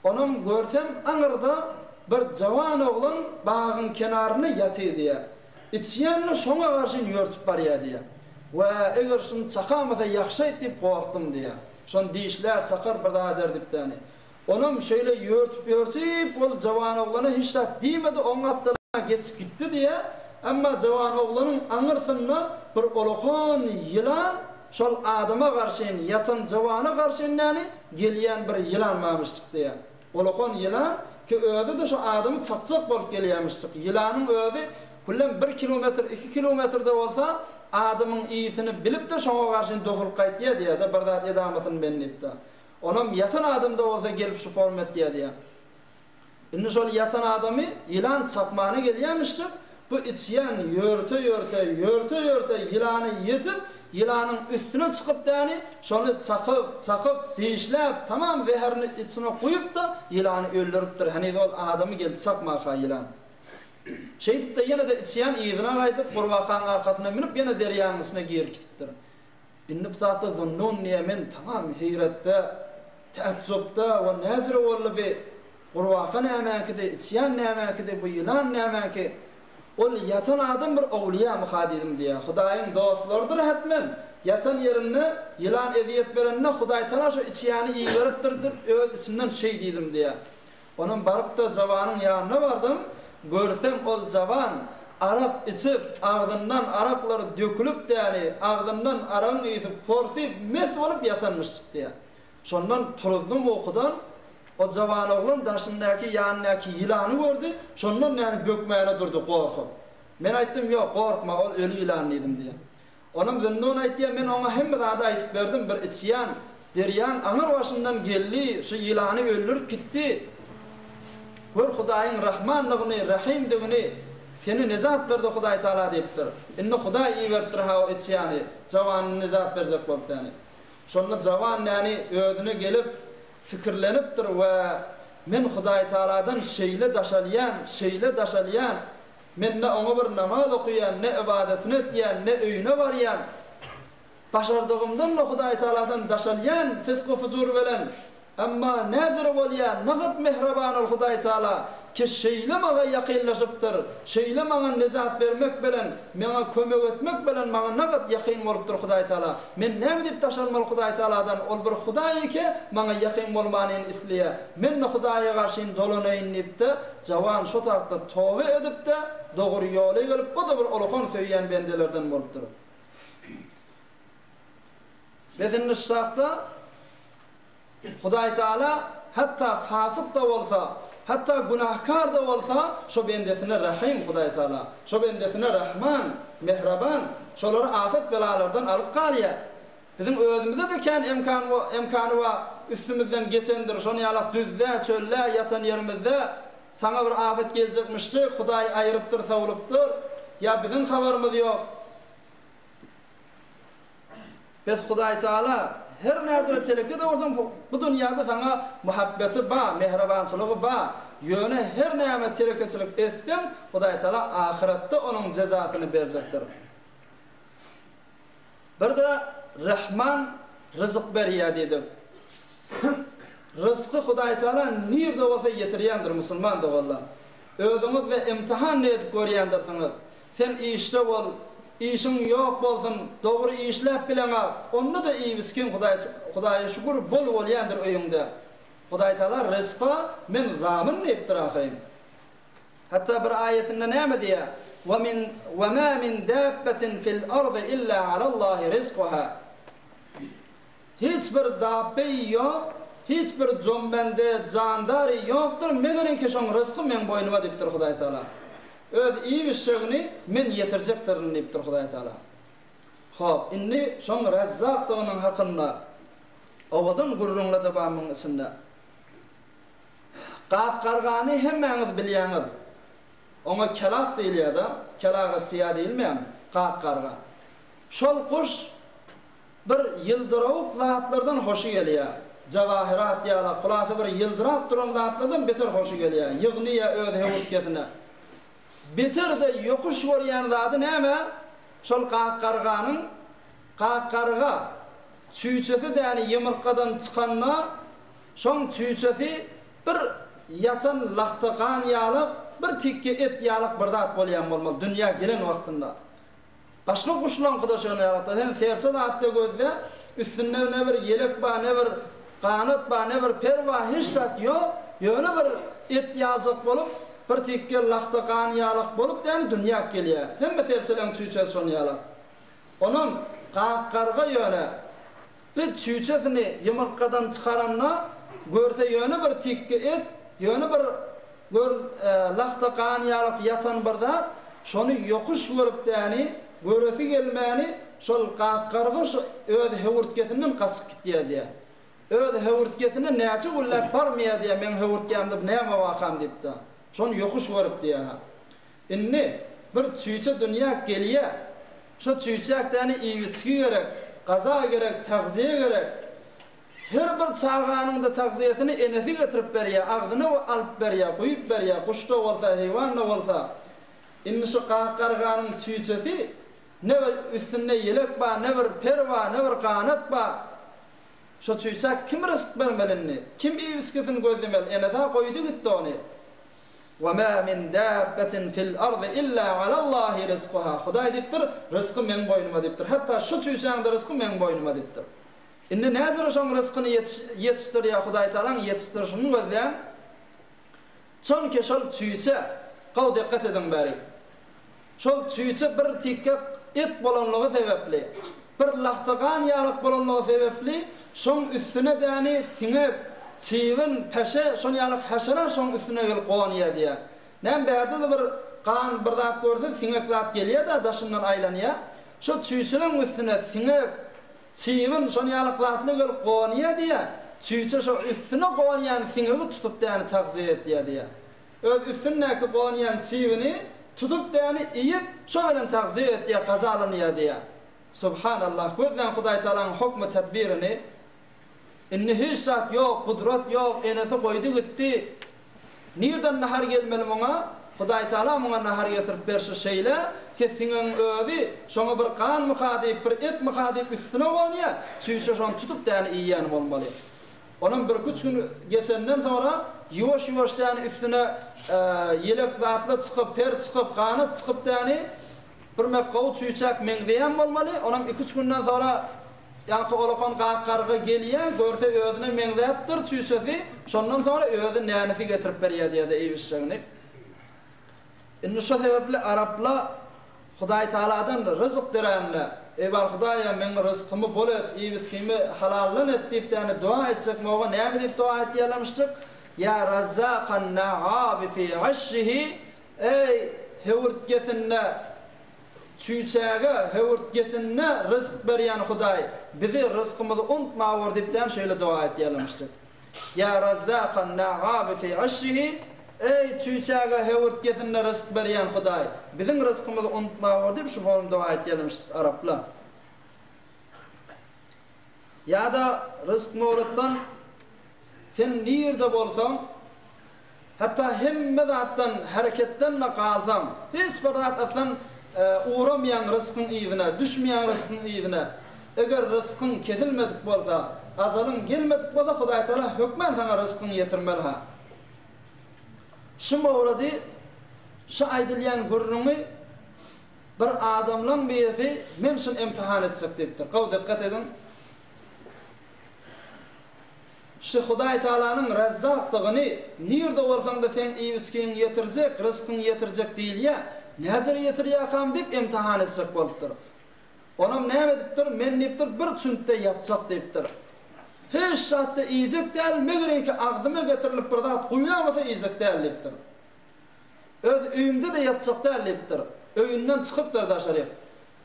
onam görsem aňyrda bir jawan oglan bagyň kenarynda ýatyr diýýär. Içýän-de şoňa garşyn ýörtüp barýar diýýär. Wä, eger şuny çakamasa ýagşaýt diýip gorkdum diýýär. Şony dişlär, çakar bir zat eder diýip däni. Onam şeýle ýörtüp-ýörtüp, ol jawan oglana hiç zat diýmedi, oň gapdalyna geçip gitdi diýýär. Emma jawan oglanyň aňyrsynda bir olakan ýylan şol adama garşyn, ýatan jawana garşyn näni, gelýän bir ýylan barmyşdyk diýýär. Olakan ýylan ki özi-de şo adamy çakjak bolup gelýärmişdik. Ýylanyň özi küllem bir kilometr, iki kilometr-de bolsa, adamyň ysyny bilip-de şoňa garşyn dogrup gaýtýar diýýär-de, bir zat edamasyn men diýip-de. Onam ýatan adamda bolsa gelip şu form etýär diýýär. Indi şol ýatan adamy ýylan çakmana gelýämişdir. Bu içýan ýörte-ýörte, ýörte-ýörte ýylana ýetip, ýylanyň üstüne çykyp däni, şony çakyp, çakyp, dişläp, tamam zäherini içine guýup-da, ýylany öldüripdir. Heniz ol adamy gelip çakmaka ýylan. Şeýdip-de ýene-de içýan yzyna gaýdyp, gurbakanyň arkasyna münüp, ýene derýanyň içine girip gitipdir. Indi bu zatda Zunnun diýýär, men tamam heýretde, täjjupda, we näjüre boldy bi? Gurbaka nämäňkidi, içýan nämäňkidi, bu ýylan nämäňki? Ol ýatan adam bir owliýamyka diýdim diýýär. Hudaýyň dostlarydyr hetmen. Ýatan ýerinde ýylan ezýet berende Hudaýtala şo içýany iberipdir diýip öz içimden şeý diýdim diýýär. Onam baryp-da jawanyň ýanyna bardym, görsem ol jawan arak içip, agzyndan araklar dökülip däli, agzyndan aragyň ysy porsyp mes bolup ýatanmyşjyk diýýär. Şondan turuzdym ukudan, o jawan oglan daşyndaky, ýanyndaky ýylany gördi, şondan näni bökmäne durdy gorkup. Men aýtdym, ýok, gorkma, ol öli ýylan diýdim diýen. Onam Zünnun aýtýar, men oňa hemme zady aýdyp berdim, bir içýan derýaň aňyr başyndan geldi, şu ýylany öldürip gitdi. Gör Hudaýyň Rahmandygyny, Rahymdygyny, seni nejat berdi Hudaý Taala diýipdir. Indi Hudaý iberipdir-ha o içýany, jawanyny nejat berjek bolup ýany. Şonda jawan näni özüne gelip, pikirlenipdir we Men Hudaýtagaladan şeýle daşalýan, şeýle daşalýan, men ne oňa bir namaz okaýan, ne ybadatyny etýän, ne öýüne barýan, başardygymdan-da Hudaýtagaladan daşalýan fisku-fujur belen, Emma näjüre bolýa, nagt mähriban ol Hudaýtagala, ki şeýle maňa ýakynlaşypdyr, şeýle maňa nejat bermek belen, meňa kömek etmek belen maňa nagt ýakyn bolupdyr Hudaýtagala. Men näme diýip daşalmaly Hudaýtagaladan, ol bir Hudaý eke, maňa ýakyn bolmanyny isleýä. Men-de Hudaýa garşyn dolanaýyn diýip-de, jawan şo tarapda toba edip-de, dogry ýola gelip, o-da bir ulakan söýýän bendelerden bolupdyr. Biz indi şu tarapda Hudaýtagala hatda fasyk-da bolsa, hatda günäkär-de bolsa, şo bendesine Rahym Hudaýtagala, şo bendesine Rahman, Mähriban, şolary afet-belalardan alyp galýar. Biziň özümizde-de kän emkan emkany bar, üstümizden geçendir, şony ýalak düzde, çölde ýatan ýerimizde saňa bir afet geljekmişdi, Hudaý aýyrypdyr, sowlupdyr, ýa biziň habarymyz ýok. Bes Hudaýtagala her näzire teleke-de bolsaň bu dünýäde saňa muhabbeti ba, mähribançylygy ba, ýöne her näme telekeçilik etseň Hudaýtagala ahyretde onuň jezasyny berjekdir. Bir-de Rahman ryzyk berýär diýdik. Ryzky Hudaýtagala nirde bolsa ýetirýändir musulman doganlar. Özüňiz-de imtihan edip görýändirsiňiz. Sen işde bol, işiň ýok bolsun, dogry işläp bileňak, onda-da iýip-içgiň Hudaý Hudaýa şükür bol bolýandyr öýüňde. Hudaýtagala ryzka men zamyn diýipdir ahyryn. Hatda bir aýatynda näme diýýär? Wa min wa ma min dabbatin fil ardy illa alallahi rizkuha. Hiç bir dabbeýi ýok, hiç bir jombende, jandary ýokdur, megeriňki şoň rysky meň boýnuma diýipdir Hudaýtagala. Öz iýip-içjegini men ýetirjekdirin diýipdir Hudaýtagala. Hop, indi şoň Rezzakdygynyň hakynda owadan gürrüňler-de bar muň içinde. Gap-gargany hemmäňiz bilýäňiz. Oňa kelak diýilýär-de, kelaga syýa diýilmeýärmi? Gap-garga. Şol guş Bir ýyldyrawuk zatlardan hoşy gelýär. Jawahyrat ýala, hulasy bir ýyldyrap duran zatlardan beter hoşy gelýär. Ýygnyýar öz höwürtgesine. Beter-de ýokuş görýän zady näme? Şol gak-garganyň, gak-garga, çüýçesi däni ýumurtgadan çykanda, şoň çüýçesi bir ýatan lagta gan ýalak, bir tikge et ýalak bir zat bolýan bolmaly dünýä gelen wagtynda. Başga guşlaňkyda şony ýaratdy. Sen serçe zatda gözle, üstünde ne bir ýelek bar, ne bir ganat bar, ne bir per bar, hiç zat ýok. Ýöne bir et ýaljak bolup, bir tikge lahta gan ýalak bolup däni dünýäk gelýär. Hemme serçeleň çüýçesi şony ýalak. Onam gak garga ýöne Bir çüýçesini ýumurtgadan çykaranda, görse ýöne bir tikge et, ýöne bir gör lahta gan ýalyk ýatan bir zat, şony ýokuş görüp däni, göresi gelmäni, şol gak-garga şo öz höwürtgesinden gaçyp gitýär diýýär. Öz höwürtgesine näçe günläp barmaýar diýýär, meň höwürtgämde bu näme wakam diýip-de. Şony ýokuş görüp diýýär. Indi. Bir çüýçe dünýä gelýä. Şo çüýçäk däni iýip-içgi gerek, gaza gerek, tagzyýe gerek. Her bir çaganyň-da tagzyýesini enesi getirip berýä, agzyna alyp berýä, guýup berýä, guş-da bolsa, heýwan-da bolsa. Indi şu gak garganyň çüýçesi ne bir üstünde ýelek bar, ne bir per bar, ne bir ganat bar. Şo çüýçä kim ryzk bermeli indi? Kim iýip-içgisini gözlemeli? Enesi-hä goýdy gitdi ony. Wa ma min dabbetin fil ardy illa alallahi rizkuha. Hudaý diýipdir, Ryzky meň boýnuma diýipdir. Hatda şu çüýşäň-de ryzky meň boýnuma diýipdir. Indi näjüre şoň ryzkyny ýetişdirýär Hudaýtagalaň ýetişdirişini gözläň. Çonki şol çüýçe, gowy dikgat ediň bäri. Şol çüýçe bir tikge et bolanlygy sebäpli, bir lahta gan ýalyk bolanlygy sebäpli, şoň üstüne däni siňek, çybyn, peşe, şon ýalyk haşera şoň üstüne gelip gonýar diýýär. Näme bärde-de bir gan bir zat görse siňek zat gelýär-de daşyndan aýlanýar. Şo çüýçeleň üstüne siňek, çybyn, şon ýalyk zatlar gelip gonýar diýýär. Çüýçe şo üstüne gonýan siňegi tutup däni tagzyýa etýär diýýär. Öz üstündäki gonýan çybyny tutup däni iýip, şo bilen tagzyýa etýär, gazalanýar diýýär. Subhanallah, gözläň Hudaýtagalaň hokmy tedbirini. Indi hiç zat ýok, gudrat ýok, enesi goýdy gitdi. Nirden nahar gelmeli muňa? Hudaýtagala muňa nahar getirip berşi şeýle, ki siňegiň özi şoňa bir ganmyka diýip, bir etmika diýip üstüne gonýar, çüýşe şony tutup däni iýýän bolmaly. Onam birküç gün geçenden soňra ýuwaş-ýuwaş däni üstüne ýelek zatlar çykyp, per çykyp, ganat çykyp däni birmek gowy çüýçäk meňzeýän bolmaly. Onam iküç günden soňra ýaňky olakan gak garga gelýä, görse özüne meňzäpdir çüýçesi, şondan soňra özi nänisi getirip berýä diýýä-de iýip-içjegini. Indi şo sebäpli arapla Hudaý Tagaladan ryzyk dirände, Eý bar Hudaýa meň ryzkymy bol et, iýip-içgimi halaldan et diýip däne doga etjek moga näme diýip doga etýärlemişdik? Ýa Razzakan na'abi fi aşşihi Eý höwürtgesinde çüýçäge höwürtgesinde ryzk berýän Hudaý, bizi ryzkymyzy untmawor diýip däne şeýle doga etýärlemişdik. Ýa Razzakan na'abi fi aşrihi, Eý, çüýçäge höwürtgesinde ryzk berýän Hudaý, biziň ryzkymyzy unutmawor diýip şu form doga etýärlemişdik araplar. Ýa-da ryzk mowrutdan sen nirde bolsaň, Hatda hemme zatdan, hereketden-de galsaň, hiç bir zat aslan ugramaýaň ryskyň yzyna, düşmeýäň ryskyň yzyna. Eger ryskyň kesilmedik bolsa, ajalyň gelmedik bolsa, Hudaýtagala hökman saňa ryskyňy ýetirmeli-ha. Şu mowrady, şu aýdylýan gürrüňi bir adamlaň birisi men şuny imtihan etjek diýipdir. Gowy dykgat ediň. Şu Hudaý Tagalanyň Rezzakdygyny, nirde bolsaň-da seň iýip-içgiňi ýetirjek, ryskyňy ýetirjek diýilýä, näjere ýetirýäkam diýip imtihan etjek bolupdyr. Onam näme edipdir, men diýipdir, bir çüntde ýatjak diýipdir. Hiç zat-da iýjek däl, megeriňki agzyma getirilip bir zat guýlamasa iýjek däl diýipdir. Öz öýümde-de ýatjak däl diýipdir. Öýünden çykypdyr daşaryk.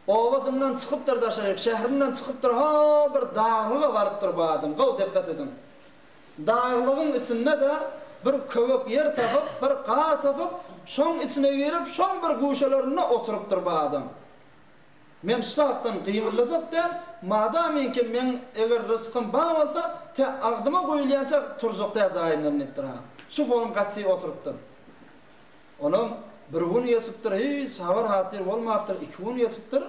Obasyndan çykypdyr daşaryk, şährinden çykypdyr, ho, bir daglyga barypdyr bu adam. Gowy dikgat ediň. Daglygyň içinde-de bir köwek ýer tapyp, bir gar tapyp, şoň içine girip, şoň bir guşelerinde oturypdyr bu adam. Men şu zatdan gymyldajak däl, madamyňki meň eger rysgym bar bolsa, tä agzyma guýulýança turjak däl jaýymdan diýipdir ha. Şu forum gaty oturypdyr. Onam bir gün geçipdir, hiç habar-hatyr bolmapdyr, iki gün geçipdir.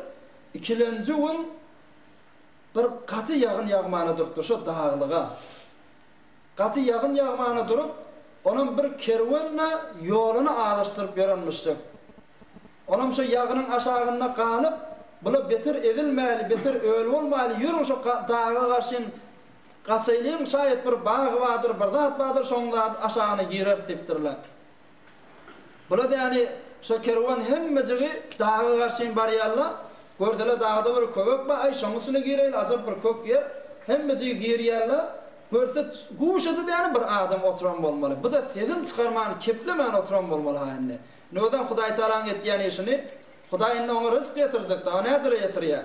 Ikilenji gün bir gaty ýagyn ýagmana durupdyr şo daglyga. Gaty ýagyn ýagmana durup, onam bir kerwen-de ýoluny azaşdyryp ýörenmişdik. Onam şo ýagynyň aşagynda galyp, Bula beter ezilmäli, beter öl bolmaly, ýörüň şo daga garşyn gaçaýlyň, şaýat bir bag bardyr, bir zat bardyr, şoň aşagyna gireris diýipdirler. Bular ýaly şo kerwen hemmejigi daga garşyn barýarlar. Görseler dagda bir köwek bar, aý şoň içine gireýli, ajap bir kök ýer. Hemmejigi girýärler. Görse guşada däli bir adam oturan bolmaly. Bu-da sesini çykarman, keplemän oturan bolmaly ha indi. Indi özem Hudaýtagalaň etýän işini, Hudaý indi oňa ryzk ýetirjek, dagy näjere ýetirýär.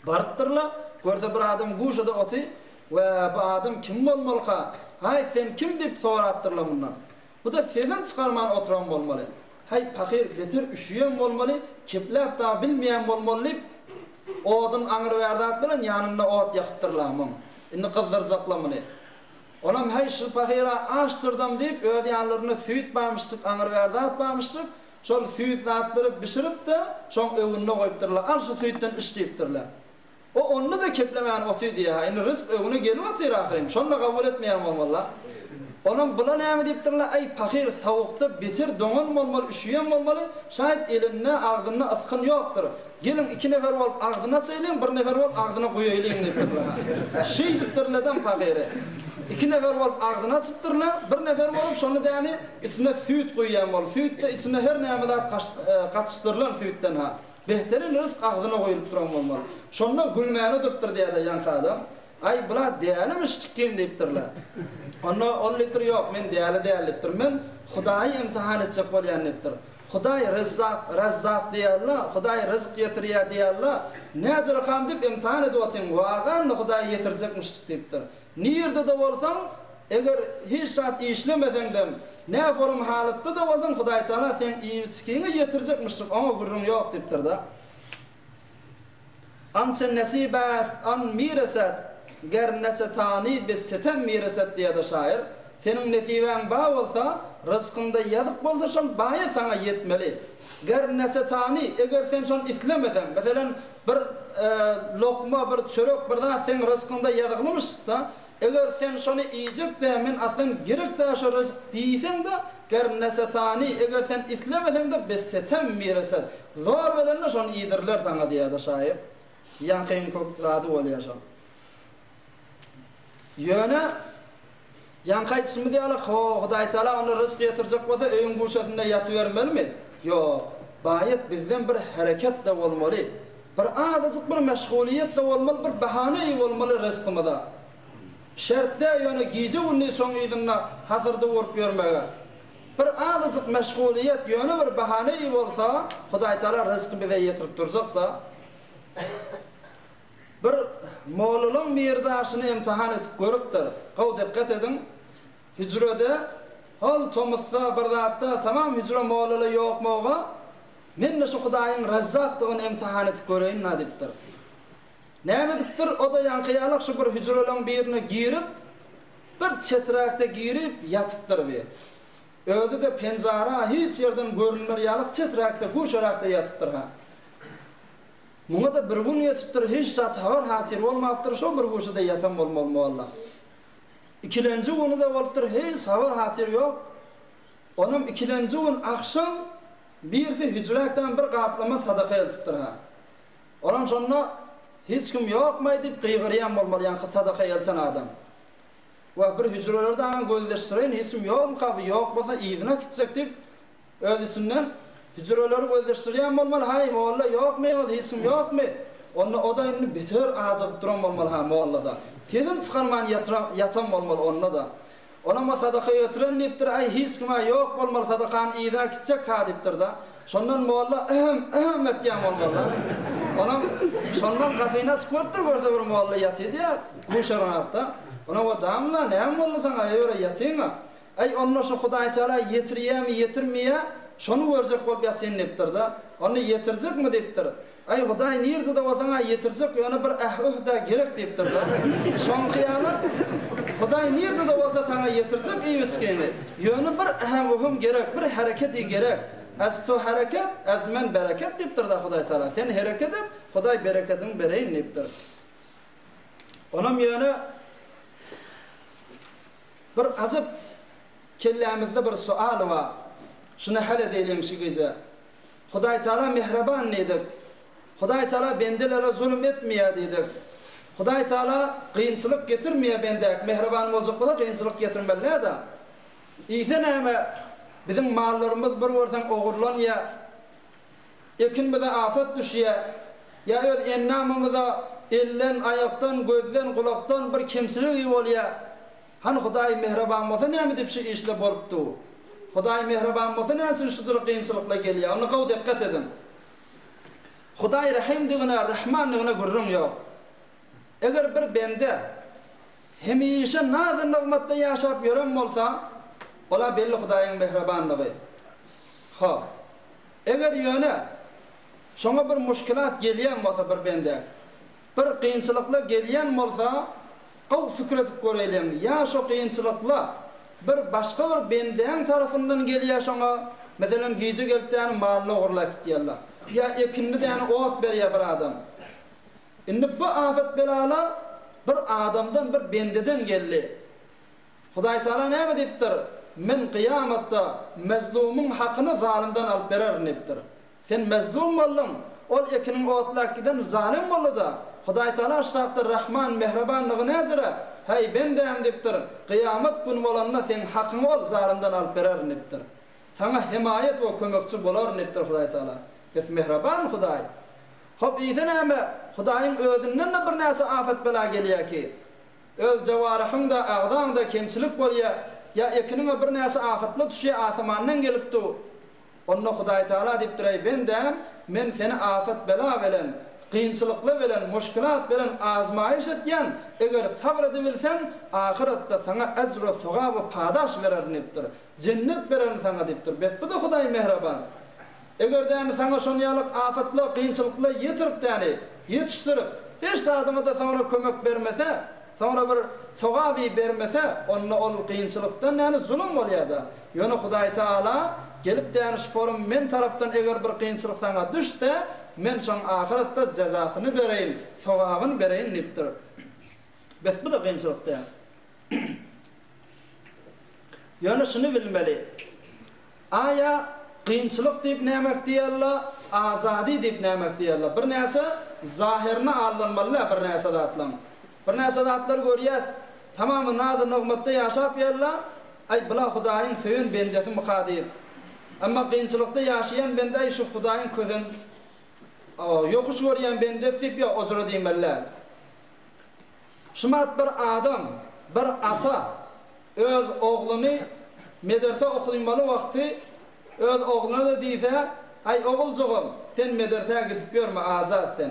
Barypdyrlar, görse bir adam guşada oty, Wä, bu adam kim bolmalyka? Haý, sen kim diýip sorapdyrlar mundan. Bu-da sesini çykarman oturan bolmaly. Häý, pahyr beter üşüýen bolmaly, kepläp dagy bilmeýän bolmaly diýip, odun aňry-bäri zat bilen ýanynda ot ýakypdyrlar muň. Indi gyzdyrjaklar muny. Onam häý, şu pahyra açdyrdam diýip, öz ýanlarynda süýt barmyşdyk, aňry-bäri zat barmyşdyk, şol süýt zatlary bişirip-de, şoň öňünde goýupdyrlar. Al şu süýtden iç diýipdirler. O onda-da keplemän otyr diýýär-hä. Indi ryzk öňüne gelip otyr ahyryn. Şony-da kabul etmeýän bolmaly-la. Onam bula näme diýipdirler, Äý, pahyr, sowukda beter doňan bolmaly, üşüýen bolmaly, şaýat elinde, agzynda ysgyn ýokdur. Geliň, iki nefer bolup agzyny açaýlyň, bir nefer bolup agzyna guýaýlyň diýipdirler-hä. Şeýdipdirlerden pahyry. Iki nefer bolup agzyny açypdyrlar, bir nefer bolup şony däni içine süýt guýýan bolup, süýt-de içine her näme zat gatyşdyrylan süýtden-hä. Behterin ryzk agzyna guýulyp duran bolmaly. Şonda gülmäne durupdyr diýýär-de ýaňky adam. Aý, bula dälimiş çykgyn diýipdirler. Onda ol diýipdir, Ýok, men däli däl diýipdir. Men Hudaýy imtihan etjek bolýan diýipdir. Hudaý Rezzak, Razzak diýýärler, Hudaý ryzk ýetirýär diýýärler. Näjirakam diýip imtihan edip otyň, wagan-da Hudaý ýetirjekmişdik diýipdir. Nirde-de bolsaň, eger hiç zat işlemeseňdem, näforum halatda-da bolsaň, Hudaýtagala seň iýip-içgiňi ýetirjekmişjik, oňa gürrüň ýok diýipdir-de. Ançe nesip est an mireset, ger nesetani bi setem mireset diýýär-de şaýyr. Seniň nesibäň bar bolsa, ryzkyňda ýazyk bolsa şol baýa saňa ýetmeli. Ger nesetani, eger sen şony islemeseň, meselem, bir lokma, bir çörek, bir zat seň ryzkyňda ýazygylymyşdyk-da, eger sen şony iýjek-dä, men aslan gerek-dä şo ryzk diýseň-de, ger nesetani, eger sen islemeseň-de, bessetem mireset, zor bilen-de şony iýdiriler saňa diýýär-de şaýyr. Ýaňkyň kök zady bolýar şol. Ýöne, ýaňky aýdyşymyz ýaly, ho, Hudaýtagala onda ryzk ýetirjek bolsa, öýüň guşasynda ýatybermelimi? Ýok. Baýat bizden bir hereket-de bolmaly. Bir azajyk bir meşgulyýet-de bolmaly, bir bahana-i bolmaly ryzkymyza. Şert däl ýöne gije-gündiz şoň yzynda hasyrdy urup ýörmege. Bir azajyk meşgulyýet, ýöne bir bahana-i bolsa, Hudaýtagala ryzky bize ýetirip durjak-da. Bir mollalaň biri daşyny imtihan edip görüpdir. Gowy dikgat ediň. Hüjrede, hol tomusda bir zatda tamam hüjre mollala ýokmaga, men-de şu Hudaýyň Rezzakdygyny imtihan edip göreýin-la diýipdir. Näme edipdir, o-da ýaňky ýalak şu bir hüjreleň birine girip, bir çeträkde girip ýatypdyr bir. Özi-de penjara hiç ýerden görünmer ýalak çeträkde, guşeräkde ýatypdyr-ha. Muňa-da bir gün geçipdir, hiç zat habar-hatyr bolmapdyr, şo bir guşada ýatan bolmaly molla. Ikilenji güni-de bolupdyr, hiç habar-hatyr ýok. Onam ikilenji gün agşam birisi hüjräkden bir gaplama sadaka eltipdir-hä. Olam şonda Hiç kim ýokmaý diýip gygyrýan bolmaly ýaňky sadaka elten adam. Wah, bir hüjrelerde aňa gözleşdireýin, hiç kim ýokmyka, bu ýok bolsa yzyna gitjek diýip, Öz içinden hüjreleri gözleşdirýän bolmaly, Haý, molla ýokmy ol, hiç kim ýokmy? Onda o-da indi beter ajygyp duran bolmaly-ha molla-da. Sesini çykarman ýatyran, ýatan bolmaly onda-da. Onam o sadaka getiren diýipdir, Aý, hiç kim-ä ýok bolmaly, sadakany yzyna äkitjek-hä diýipdir-de. Şondan molla Ähem, ähem etýän bolmaly-da. Onam şondan gapyny açyp görüpdir, görse bir molla ýatyr diýýär, guşaranakda. Onam o damla, näme boldy saňa, eýwere ýatyň-a. Äý, onda şu Hudaýtagala ýetirýämi, ýetirmeýä, şony görjek bolup ýatyn diýipdir-de. Onda ýetirjekmi diýipdir. Äý, Hudaý nirde-de bolsaň-a ýetirjek, ýöne bir äh-üh-dä gerek diýipdir-de. Şoňky ýaly, Hudaý nirde-de bolsa saňa ýetirjek iýip-içgiňi, ýöne bir ähem-ühüm gerek, bir hereket-i gerek. Ez to hereket, ez men bereket diýipdir-de Hudaýtagala. Sen hereket et, Hudaý berekediňi bereýin diýipdir. Onam ýöne. Bir ajap kellämizde bir sual bar. Şuny hal edeýliň şu gije. Hudaýtagala mähriban diýdik. Hudaýtagala bendelere zulum etmeýär diýdik. Hudaýtagala kynçylyk getirmeýär bendä. Mähriban boljak bolsa kynçylyk getirmeli däl-de. Iýse näme biziň mallarymyz bir görseň ogurlanýar. Ekin bize afat düşýär. Ýa öz endamymyza elden, aýakdan, gözden, gulakdan bir kemçiligi bolýar. Hany Hudaý mähriban bolsa näme diýip şu işle bolup dur? Hudaý mähriban bolsa näme üçin şu jyry kynçylykla gelýär? Onda gowy dikgat ediň. Hudaý Rahimdigine, Rahmandygyna gürrüň ýok. Eger bir bende hemişe nazy-nygmatda ýaşap ýören bolsa, ol-a belli Hudaýyň mähribanlygy. Hop. Eger ýöne şoňa bir muşkilat gelýän bolsa bir bendä, bir kynçylykla gelýän bolsa, gowy pikir edip göreýliň, ýa şo kynçylykla bir başga bir bendäň tarapyndan gelýä şoňa, meselem gije gelip däni malyny ogurlap gitýärler, ýa ekinini däni ot berýä bir adam. Indi bu afet belala bir adamdan bir bendeden geldi. Hudaýtagala näme diýipdir? Men kyýamatda mezlumyň hakyny zalymdan alyp bererin diýipdir. Sen mezlum bolduň, ol ekiniň otlap giden zalym boldy-da, Hudaýtagala aşakda Rahman, Mähribanlygy näjere, Häý, bendäm diýipdir, kyýamat güni bolanda seň hakyňy ol zalymdan alyp bererin diýipdir. Saňa hemaýat we kömekçi bolaryn diýipdir Hudaýtagala. Bes Mähriban Hudaý. Hop, eýse näme, Hudaýyň özünden-de birnäçe afat-bela gelýär ki, Öz jawaryhyňda, agzaňda kemçilik bolýa, ýa ekiniňe birnäçe afatlar düşýä asamandan gelip du. Onda Hudaýtagala diýipdir, Eý, bendäm, men seni afat-bela bilen, kynçylyklar bilen, muşkilat bilen azmaýyş etýän, eger sabyr edebilseň, ahyretde saňa ejr-u sogap-u padaş bererin diýipdir. Jennet bererin saňa diýipdir. Bes bu-da Hudaý mähriban. Eger däni saňa şon ýalyk afatlar, kynçylyklar ýetirip däni, ýetişdirip, hiç zadyňa-da soňra kömek bermese, soňra bir sogaby bermese, onda ol kynçylykdan däni zulum bolýar-da. Ýöne Hudaý Tagala gelip däni şu forum men tarapdan eger bir kynçylyk saňa düşse, men şoň ahyretde jezasyny bereýin, sogabyny bereýin diýipdir. Bes bu-da kynçylyk däl. Ýöne şuny bilmeli. Aýa kynçylyk diýip nämek diýerler, azady diýip nämek diýerler. Birnäçe zahyryna aldanmaly-da birnäçe zatlaň. Birnäçe zatlar görýäs, tamamy nazy-nygmatda ýaşap ýörler, aý bula Hudaýyň söýen bendesimika diýip. Emma kynçylykda ýaşaýan bende aý şu Hudaýyň közen, ýokuş görýän bendesi diýip ýok, ojura diýmeli däl. Şumat bir adam, bir ata öz ogluny mederse okuymaly wagty öz ogluna-da diýse, Aý, oguljygym, sen medersä gidip ýörme, azat sen.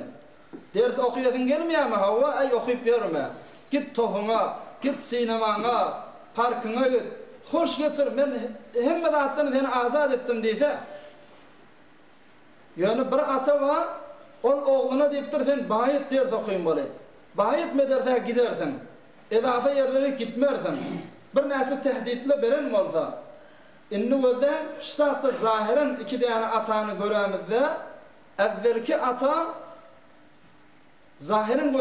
Ders okuýasyň gelmeýärmi? Hawa, aý, okyp ýörme. Git tohuňa, git sinemaňa, parkyňa git. Hoş geçir, men hemme zatdan seni azat etdim diýse, Ýöne bir ata bar, ol ogluna diýipdir, sen baýat ders okynmaly. Baýat medersä gidersiň. Edafa ýerlere gitmersiň. Birnäçe tehditler beren bolsa. Indi gözläň, ştatda zahyran iki däne atany görämizde, äwwelki ata, Zahyran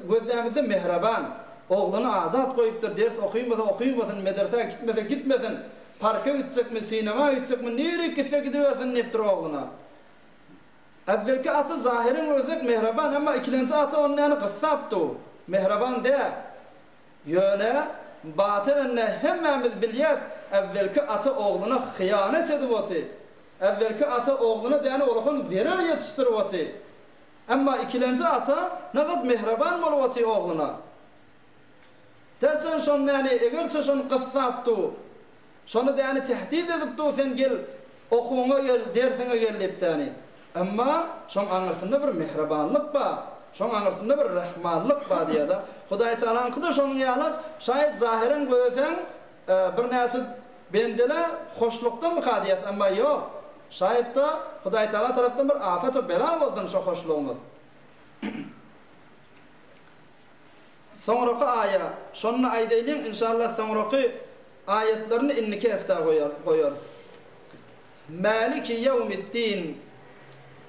gözlämizde mähriban, ogluny azat goýupdyr, ders okymasa okymasyn, medresä gitmese gitmesin, parka gitjekmi, sinema gitjekmi, nirik gitse gidibersin diýipdir ogluna. Äwwelki ata zahyran gözlek mähriban, emma ikilenji ata ony näni gyssap dur, mähriban däl. Ýöne batynynda hemmämiz bilýäs, äwwelki ata ogluna hyýanat edip oty, äwwelki ata ogluna däni olakan zerer ýetişdirip oty. Emma ikilenji ata nagt mähriban bolup otyr ogluna. Terçen şony däni egerçe şony gyssap dur. Şony däni tehdit edip dur sen gel okuwyňa gel dersiňe gel diýip däni. Emma şoň aňyrsynda bir mähribanlyk bar. Şoň aňyrsynda bir rahmanlyk bar diýýär-de. Hudaýtagalaňky-da şonuň ýaly şaýat zahyran gözeseň birnäçe bendeler hoşlukdamyka diýýäs emma ýok. Şaýatda Hudaýtagala tarapdan bir afat-u bela bolsun şo hoşlugyňyz. Soňraky aýa, şonda aýdaýlyň, inşallah soňraky aýatlaryny indiki hepdä goýarys. Mäliki ýewmiddin,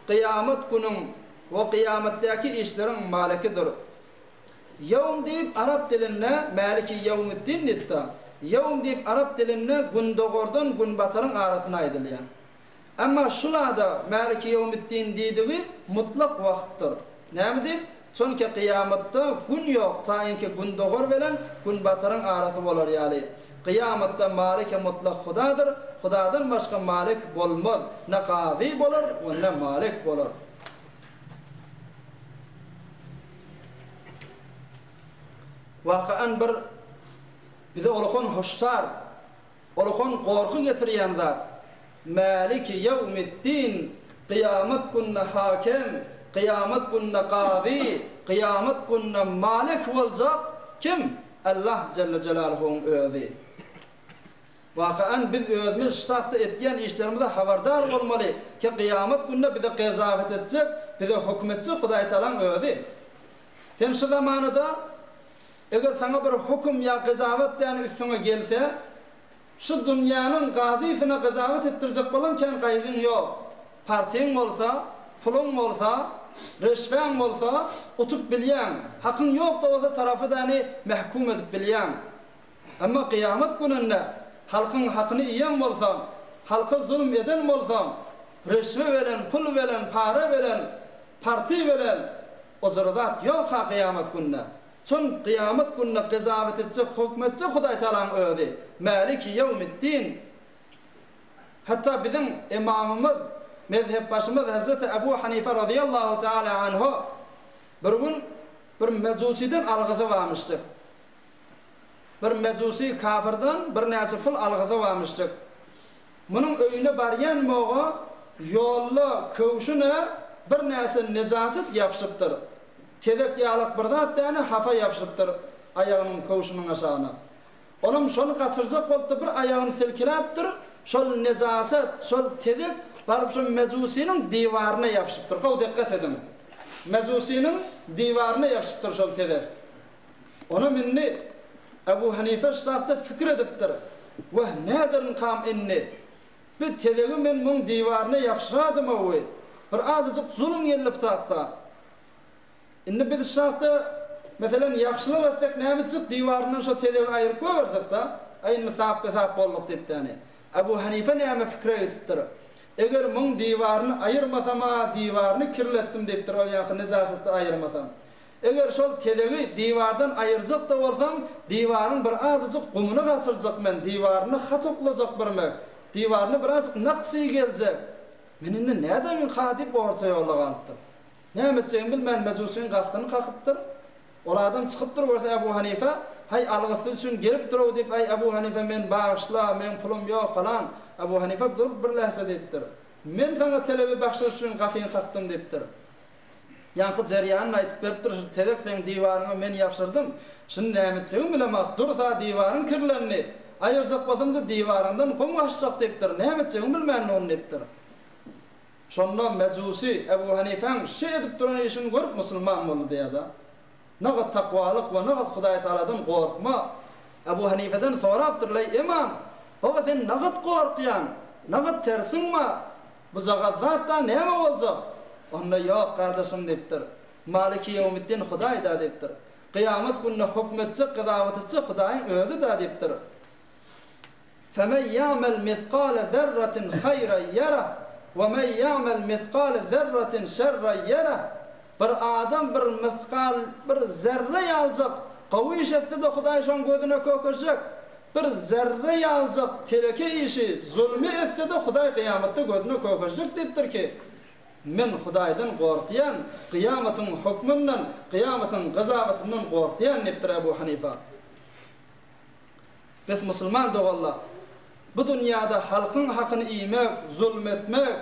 kyýamat günüň we kyýamatdaky işleriň malikidir. Ýewm diýip arap dilinde Mäliki ýewmiddin diýipdir. Ýewm diýip arap dilinde gündogardan günbataryň arasyna aýdylýar. Emma şulada Mäliki ýewmiddin diýdigi mutlak wagtdyr. Näme diýip? Çonki kyýamatda gün ýok taýynki gündogar belen günbataryň arasy bolar ýaly. Kyýamatda Maliki mutlak Hudadyr, Hudadan başga Malik bolmaz, ne kazy bolar we ne Malik bolar. Wakaan bir bize ulakan hoşdar, ulakan gorky getirýän zat. Mäliki ýewmiddin, kyýamat gününe hakem, kyýamat gününe kazy, kyýamat gününe malik boljak kim? Allah jelle jelaluhuň özi. Wakaen biz özümiz şu zatda etýän işlerimize habardar bolmaly ki gyýamat günde bize gezawet etjek, bize höküm etjek Hudaý Tagalaň özi. Sen şu zamanada eger saňa bir höküm ýa gezawet däni üstüňe gelse, şu dünýäniň gazysyna gezawet etdirjek bolan kän gaýgyň ýok. Partiň bolsa, puluň bolsa, reşwäň bolsa utup bilýäň, hakyň ýok-da bolsa tarapy däni mähkum edip bilýäň. Emma kyýamat gününde halkyň hakyny iýen bolsaň, halka zulum eden bolsaň, reşwe belen, pul belen, para belen, party belen, ojara zat ýok-ha kyýamat gününde. Çün kyýamat gününde gyzawet etjek, hukm etjek Hudaý Tagalaň özi, Mäliki ýewmiddin. Hatda biziň ymamymyz, mezhepbaşymyz Hezreti Ebu Hanife razyýallahu teala anhu bir gün bir mejusiden algysy barmyşdyk. Bir mejusy kafyrdan birnäçe pul algysy barmyşdyk. Munuň öýüne barýan moga ýolda köwşüne birnäçe nejaset ýapyşypdyr. Tezek ýalak bir zat däne hapa ýapyşypdyr aýagynyň köwşüniň aşagyna. Olam şony gaçyrjak bolupdyr bir aýagyny silkiläpdir, şol nejaset, şol tezek baryp şo mejusynyň diwaryna ýapyşypdyr. Gowy dikgat ediň. Mejusynyň diwaryna ýapyşypdyr şol tezek. Onam indi Ebu Hanife şu zatda pikir edipdir, Wah, näderinkam indi? Bi tezegi men muň diwaryna ýapyşyradym-ow! Bir azajyk zulum geldi bu zatda. Indi biz şu zatda, meselem, ýagşylyk etsek näme etjek, diwaryndan şo tezegi aýryp goýbersek-dä? Aý, indi sap-hesap bolduk diýip-däni. Ebu Hanife näme pikire gidipdir? Eger muň diwaryny aýyrmasam-a, diwaryny kirletdim diýipdir, ol ýaňky nejasetdi aýyrmasam. Eger şol tezegi diwardan aýyrjak-da bolsam, diwaryň bir azajyk gumuny gaçyrjak men, diwaryna hat oklajak birmek, diwaryna birazjyk naksy geljek. Men indi nädeýin-ha diýip orta ýolda galypdyr. Näme etjegini bilmän mejusyň gapysyny kakypdyr. Ol adam çykypdyr görse Ebu Hanife, Haý algysy üçin gelipdir-ow diýip, Aý Ebu Hanife meni bagyşla, meň pulum ýok falan. Ebu Hanife dur bir lähze diýipdir. Men saňa telebi bahşyş üçin gapyňy kakdym diýipdir. Ýaňky jerýanyny aýdyp beripdir, şu tezek seň diwaryňa men ýapşyrdym, şuny näme etjegimi bilemok, dursa diwaryň kirlendi, aýyrjak bolsam-da diwaryňdan gum gaçjak diýipdir, näme etjegimi bilmän ony diýipdir. Şonda Mejusy Ebu Hanifäň şe edip duran işini görüp musulman boldy diýýär-de. Nagat takwalyk we nagat Hudaý Tagaladan gorkma. Ebu Hanifeden sorapdyrlar, Eý ymam, baba sen nagat gorkýaň, nagat tersiň bar, Bujagaz zat-da näme boljak? Onda ýok, gardaşym diýipdir. Maliki ýewmiddin Hudaý-da diýipdir. Kyýamat gününe hökm etjek, gyzawat etjek Hudaýyň özi-da diýipdir. Femen ýa'mel misgale zerratin haýran ýerah, we men ýa'mel misgale zerratin şerran ýerah. Bir adam bir mysgal, bir zerre ýaljak gowy iş etse-de Hudaý şoň gözüne kökeşjek. Bir zerre ýaljak teleke işi, zulmy etse-de Hudaý kyýamatda gözüne kökeşjek diýipdir ki, Men Hudaýdan gorkýan, kyýamatyň hökmünden, kyýamatyň gyjabatyndan gorkýan diýipdir Ebu Hanifa. Bes musulman doganlar, bu dünýäde halkyň hakyny iýmek, zulm etmek,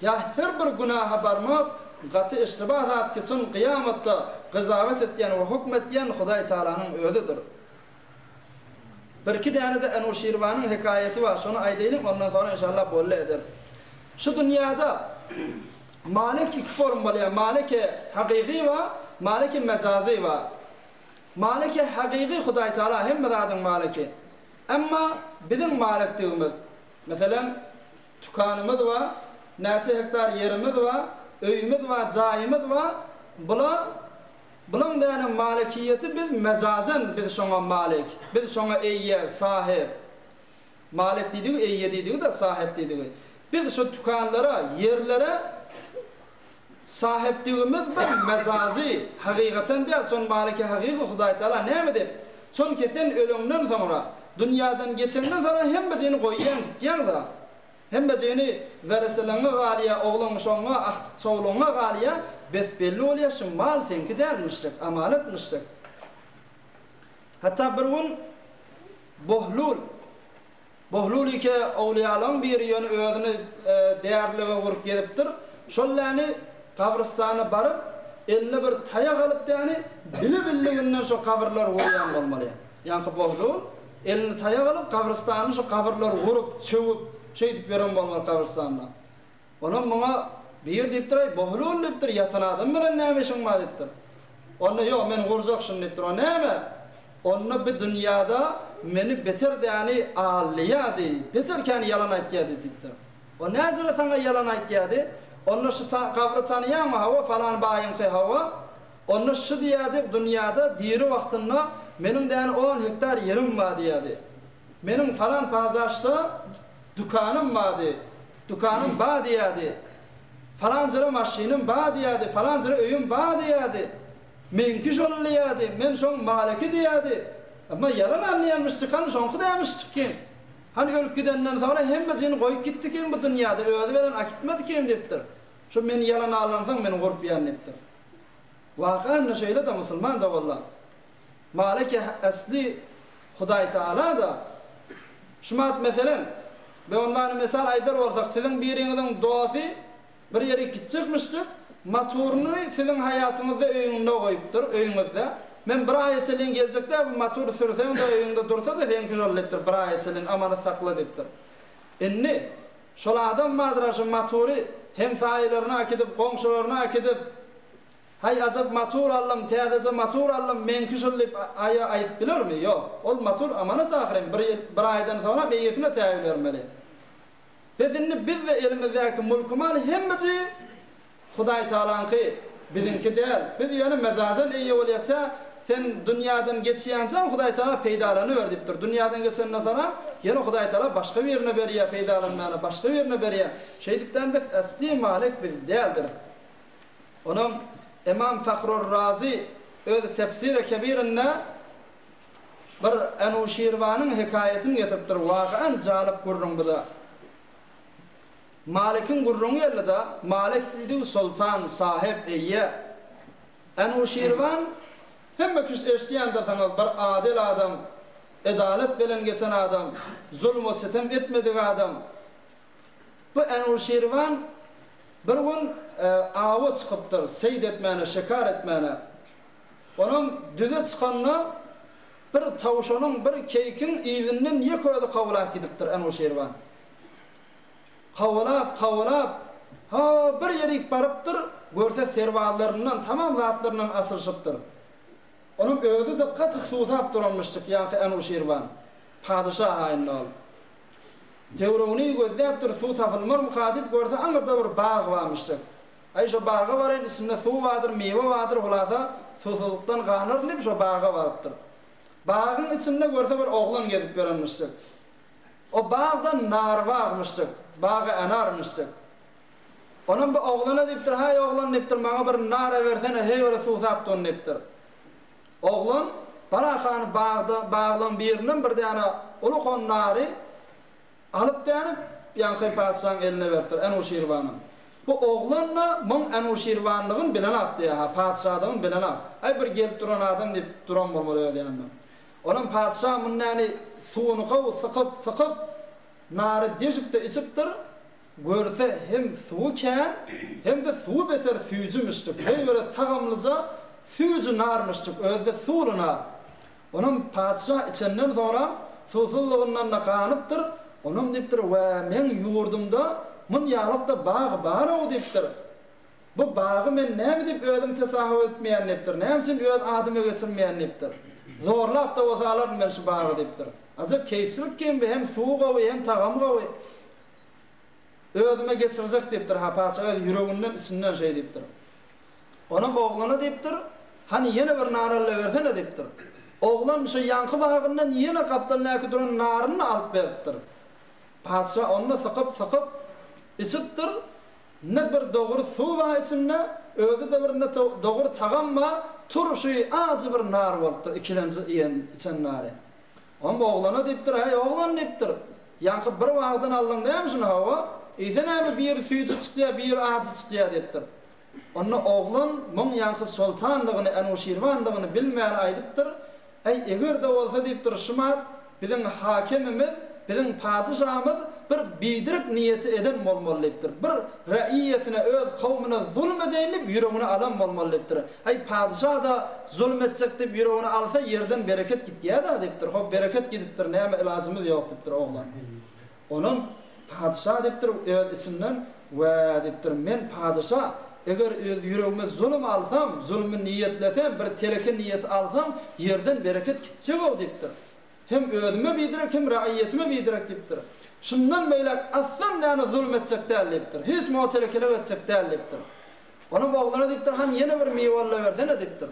Ýa her bir günaha barmak gaty eşteba zat ki çyn kyýamatda gyzawet etýän we hökm etýän Hudaý Tagalanyň özüdir. Birki däne-de Enuşirwanyň hekaýaty bar, şony aýdaýlyň ondan soňra inşallah bolly ederis. Şu dünýäde malik iki form bolýar, maliki hakyky bar, maliki mejazy bar. Maliki hakyky Hudaý Tagala hemme zadyň maliki. Emma biziň malikdigimiz, meselem, Dükanymyz bar, näçe hektar ýerimiz bar, öýümiz bar, jaýymyz bar, bula, bulaň däne malikiýeti biz mejazen biz şoňa malik, biz şoňa eýe, sahyp. Malik diýdigi eýe diýdigi-de, sahyp diýdigi. Biz şu dükanlara, ýerlere sahypdigimiz bir mejazy, hakykaten däl, şon maliki hakyky Hudaý Tagala näme diýip, Çünki sen öleňden soňra, dünýäden geçeňden soňra hemmejigini goýýaň gitýäň-da. Hemmejigini wereseleňňe galýa, oglan-uşagyňa, agtyk-çowlugyňa galýa, bes-belli bolýa, şu mal seňki dälmişjik, amanatmyşjik. Hatda bir gün Bohlul, Bohlul ike owlýalaň biri ýöne özüni därilige urup gezipdir. Şol däni gabrystana baryp, eline bir taýak alyp däni bili-billiginden şo gabyrlary urýan bolmaly. Ýaňky Bohlul. Eline taýak alyp, gabrystanda şu gabyrlary gurup, çöwüp, şeýdip ýören bolmaly gabrystanda. Onam muňa bir diýipdir, Aý, Bohlul diýipdir, ýatan adam bilen näme işiň bar diýipdir. Onda ýok, men gurjak şuny diýipdir. O näme? Onda bi dünýada meni beter däni aldyýady, beter käni ýalan aýtýady diýipdir. O näjele saňa ýalan aýtýady? Onda şu gabry tanaýaňmy, hawa, falan baýyňky, hawa. Onda şu diýýärdi, dünýada diri wagtynda meniň däni on hektar ýerim bar diýýärdi. Meniň falan pazaşda dükanym bardy, dükanym bar diýýärdi. Falan jere maşynym bar diýýärdi, falan jere öýüm bar diýýärdi. Meňki şol diýýärdi, men şoň maliki diýýärdi. Emma ýalan alýanmyş çykan şoňky dälmiş çykgyn. Hany ölüp gidenden soňra hemme jyny goýup gitdi kim bu dünýäde, özi beren akitmedi kim diýipdir. Şu meni ýalan aldansaň meni gurpýan diýipdir. Waka indi şeýle-de musulman doganlar. Maliki esli Hudaý Taala-da. Şumat meselem, beunwany mysal aýdar bolsak, siziň biriňiziň dosty bir ýerik gitjekmişjik, motoryny siziň haýatyňyzda öýüňde goýupdyr, öýüňizde. Men bir aýa çenli geljek däl, bu motory sürseň-de öýüňde dursa-da seňki şol diýipdir, bir aýa çenli amanat sakla diýipdir. Indi şol adam bardyr-a şu motory hemsaýalaryna äkidip, goňşularyna äkidip, Haý ajap matur aldym, täzeje matur aldym, meňki şul diýip aýa aýdyp bilermi? Ýok. Ol matur amanat ahyryn, bir ýyl, bir aýdan soňram eýesine täwil bermeli. Bes indi biz-de elimizdäki mulky-mal hemmesi Hudaýtagalaňky, biziňki däl. Biz ýöne mejazan eýe bolýas tä sen dünýäden geçýänçäň Hudaýtagala peýdalanyber diýipdir. Dünýäden geçenden soňram ýene Hudaýtagala başga birine berýär peýdalanmana, başga birine berýär. Şeýdipdän biz äsli malik biz däldiris. Onam Ymam Fahrur-Razy öz Tefsiri Kebirinde bir Enuşirwanyň hekaýatyny getiripdir. Wakan jalyp gürrüň bu-da. Malikiň gürrüňi geldi-de, Malik diýdigi soltan, sahyp, eýe. Enuşirwan, hemme kişi eşidýändirsiňiz, bir adil adam, edalet bilen geçen adam, zulm we sitem etmedik adam. Bu Enuşirwan Bir gün awa çykypdyr, seýd etmäne, şikar etmäne. Onam düze çykanda bir towşanyň, bir keýikiň yzyndan ýeke özi kowalap gidipdir Enuşirwan. Kowalap, kowalap, ha, bir ýerik barypdyr, görse serbazlaryndan, tamam zatlaryndan açylyşypdyr. Onuň özi-de gaty suwsap duranmyşjyk ýaňky Enuşirwan. Padyşa haýynda ol. Töweregini gözläpdir, suw tapylmarmyka diýip, görse aňyrda bir bag barmyşdyr. Aý, şo baga baraýyn, içinde suw bardyr, miwe bardyr, hulasa, suwsuzlykdan ganaryn diýip, şo baga barypdyr. Bagyň içinde görse bir oglan gezip ýörenmişdir. O bag-da nar bagmyşdyr, bagy enarmyşdyr. Onam bu oglana diýipdir, Haý, oglan diýipdir, maňa bir nar-a bersene, heý bir suwsap durun diýipdir. Oglan Barakany bagda baglaň birinden bir däne uly nary alyp dänip, ýaňky patyşaň eline beripdir, Enuşirwanyň. Bu oglan-da muň Enuşirwanlygyn bilenok diýýär-ha, patyşadygyn bilenok. Aý, bir gelip duran adam diýip duran bolmaly öz ýanynda. Onam patyşa muny däni suwuny gowy sykyp, sykyp, nary deşip-de içipdir. Görse hem suwy kän, hem-de suwy beter süýjümişdik. Heý-bire tagamlyja süýji narmyşdyk, özi-de suwly nar. Onam patyşa içenden soňra suwsuzlygyndan-da ganypdyr. Onam diýipdir, Wä, meň ýurdumda mun ýalyk-da bag bar-ow diýipdir. Bu bagy men näme diýip özüm tesahup etmeýän diýipdir. Näme üçin öz adyma geçirmeýän diýipdir. Zorlap-da bolsa alaryn men şu bagy diýipdir. Ajap keýpçilik kim bu, hem suwy gowy, hem tagamy gowy. Özüme geçirjek diýipdir, ha, patyşa öz ýüreginden, içinden şeý diýipdir. Onam oglana diýipdir, Hany, ýene bir nar allabersene diýipdir. Oglan şo ýaňky bagyndan ýene gapdalyndaky duran naryny alyp beripdir. Patyşa ony-da sykyp, sykyp içipdir. Ne bir dogry suw bar içinde, özi-de bir ne dogry tagam bar, turşy, ajy bir nar bolupdyr ikilenji iýen, içen nary. Oňa oglana diýipdir, Häý, oglan diýipdir, ýaňky bir bagdan aldyň dämi şuny, hawa, iýse näme biri süýji çykýar, biri ajy çykýar diýipdir. Onda oglan muň ýaňky soltandygyny, Enuşirwandygyny bilmän aýdypdyr, Äý, eger-de bolsa diýipdir, şumat biziň hakemimiz, biziň patyşamyz. bir biderek niýeti eden bolmaly diýipdir. Bir raýyýetine, öz kowmuna zulum edeýin diýip ýüregine alan bolmaly diýipdir. Aý, padyşa-da zulum etjek diýip ýüregine alsa, ýerden bereket gitýä-dä diýipdir. Hop, bereket gidipdir, näme ilajymyz ýok diýipdir oglan. Onam padyşa diýipdir öz içinden, Wä, diýipdir, men padyşa, eger öz ýüregime zulum alsam, zulmy niýetlesem, bir teleke niýeti alsam, ýerden bereket gitjeg-ow diýipdir. Hem özüme biderek, hem raýyýetime biderek diýipdir. Şundan beýläk aslan däne zulum etjek däl diýipdir. Hiç muňa telekelik etjek däl diýipdir. Onam oglana diýipdir, Hany ýene bir miwe allabersene diýipdir.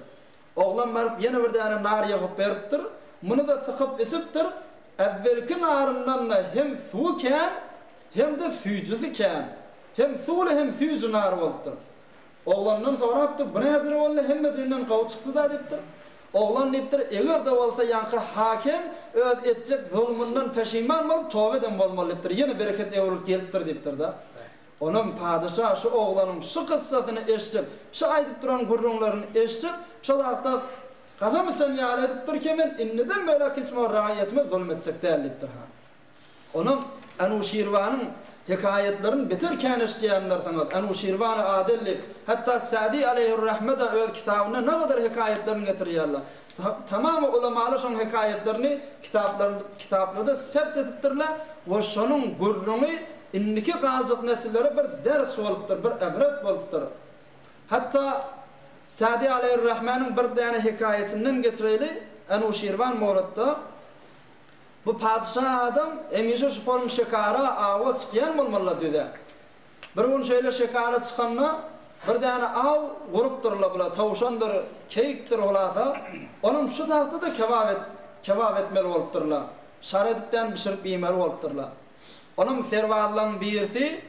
Oglan baryp ýene bir däne nar ýygyp beripdir. Muny-da sykyp içipdir. Äwwelki naryndan-da hem suwy kän, hem-de süýjüsi kän. Hem suwly hem süýji nar bolupdyr. Oglandan sorapdyr, Bu näjür boldy, hemme jinden gowy çykdy-da diýipdir. Oglan diýipdir, Eger-de bolsa ýaňky hakem öz etjek zulmundan peşiman bolup toba eden bolmaly diýipdir, ýene bereket öwrülip gelipdir diýipdir-de. Onam padyşa şu oglanyň şu kyssasyny eşidip, şu aýdyp duran gürrüňlerini eşidip, şo zatda kasam içen ýaly edipdir ki, men indiden beýläk hiç bir raýatyma zulum etjek däl diýipdir han. Onam Anuşirwanyň hekaýatlaryny beter kän eşidýändirsiňiz. Anuşirwan-y Adel diýip, hatda Sa'di aleýhir-rahme-de öz kitabynda nagadar hekaýatlaryny getirýärler. Tamamy ulamalar şoň hekaýatlaryny kitaplarda sebt edipdirler we şonuň gürrüňi indiki galjak nesillere bir ders bolupdyr, bir ibret bolupdyr. Hatda Sa'di aleýhir-rahmäniň bir däne hekaýatyndan getireýli, Anuşirwan Moratda, Bu patyşa adam hemişe şu form şekara, awa çykýan bolmalyla düze. Bir gün şeýle şekara çykanda bir däne aw gurupdyrla bula towşandyr, keýikdir hulasa, onam şu tagta-da kebap et, kebap etmeli bolupdyrla. Şar edip däne bişirip iýmeli bolupdyrla. Onam serbazlaň birisi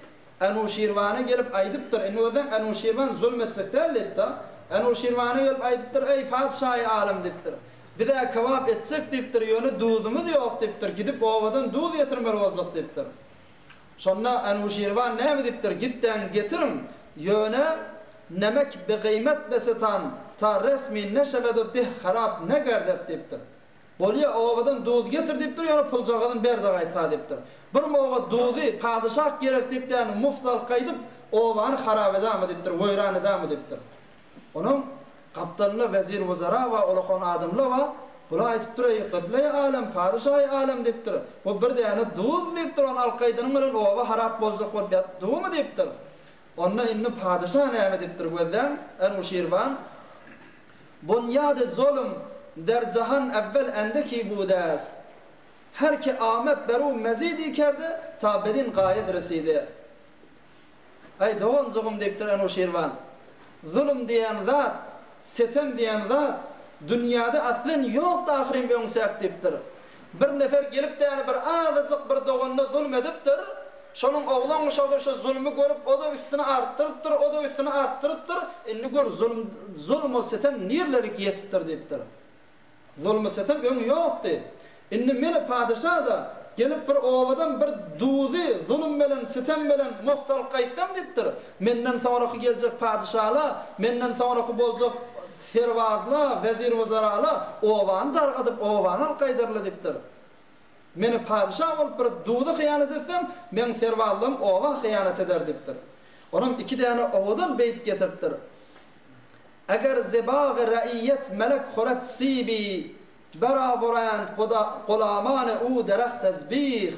Anuşirwana gelip aýdypdyr, indi gözleň Anuşirwan zulm etjek däl diýipda. Anuşirwana gelip aýdypdyr, Eý, patyşaýy alem diýipdir. Biz-ä kebap etjek diýipdir, ýöne duzumyz ýok diýipdir, gidip obadan duz getirmeli boljak diýipdir. Şonda Anuşirwan näme diýipdir, Gitdäň getiriň, ýöne nemek bi gyýmet besetan ta resmi neşewedu deh harap ne gerdet diýipdir. Bolýa, obadan duz getir diýipdir, ýöne puljagazyny ber-de gaýta diýipdir. Bir moga duzy padyşah gerek diýip däni muft alyp gaýdyp, obany harap edämi diýipdir, weýran edämi diýipdir. Onuň gapdalynda wezir-wuzara bar, ulakan adamlar bar. Bular aýdypdyr, Eý, kyblaýy alem, padyşaýy alem diýipdir. Bu bir däne duz diýipdir, ony alyp gaýdanyň bilen oba harap boljak bolup ýatyp durmy diýipdir. Onda indi padyşa näme diýipdir, gözläň, Anuşirwan. Bunýady zulm der jahan evvel endeki budast, Her ki amet beru mezidi kerde, ta bedin gaýet residi. Aý, doganjygym diýipdir Anuşirwan, zulum diýen zat, setem diýen zat dünýäde aslen ýokdy ahyryn öňsäk diýipdir. Bir nefer gelip däni bir azajyk bir doganyna zulum edipdir, şonuň oglan uşagy şo zulmy görüp o-da üstüni artdyrypdyr, o-da üstüni artdyrypdyr, indi gör zulum zulm-u setem nirlerik ýetipdir diýipdir. Zulm-u setem öň ýokdy. Indi meni padyşa-da gelip bir obadan bir duzy zulum bilen setem bilen mugt alyp gaýtsam diýipdir, menden soňraky geljek padyşala, menden soňraky boljak Serbazla, wezir-wuzarala obany dargadyp, obany alyp gaýdarlar diýipdir. Meni padyşa bolup bir duza hyýanat etsem, meň serbazlarym oba hyýanat eder diýipdir. Onam iki däne owadan beýt getiripdir. Eger zebagy raiyet melek huret sibi, Berawurand gulamany u dereht ez bih.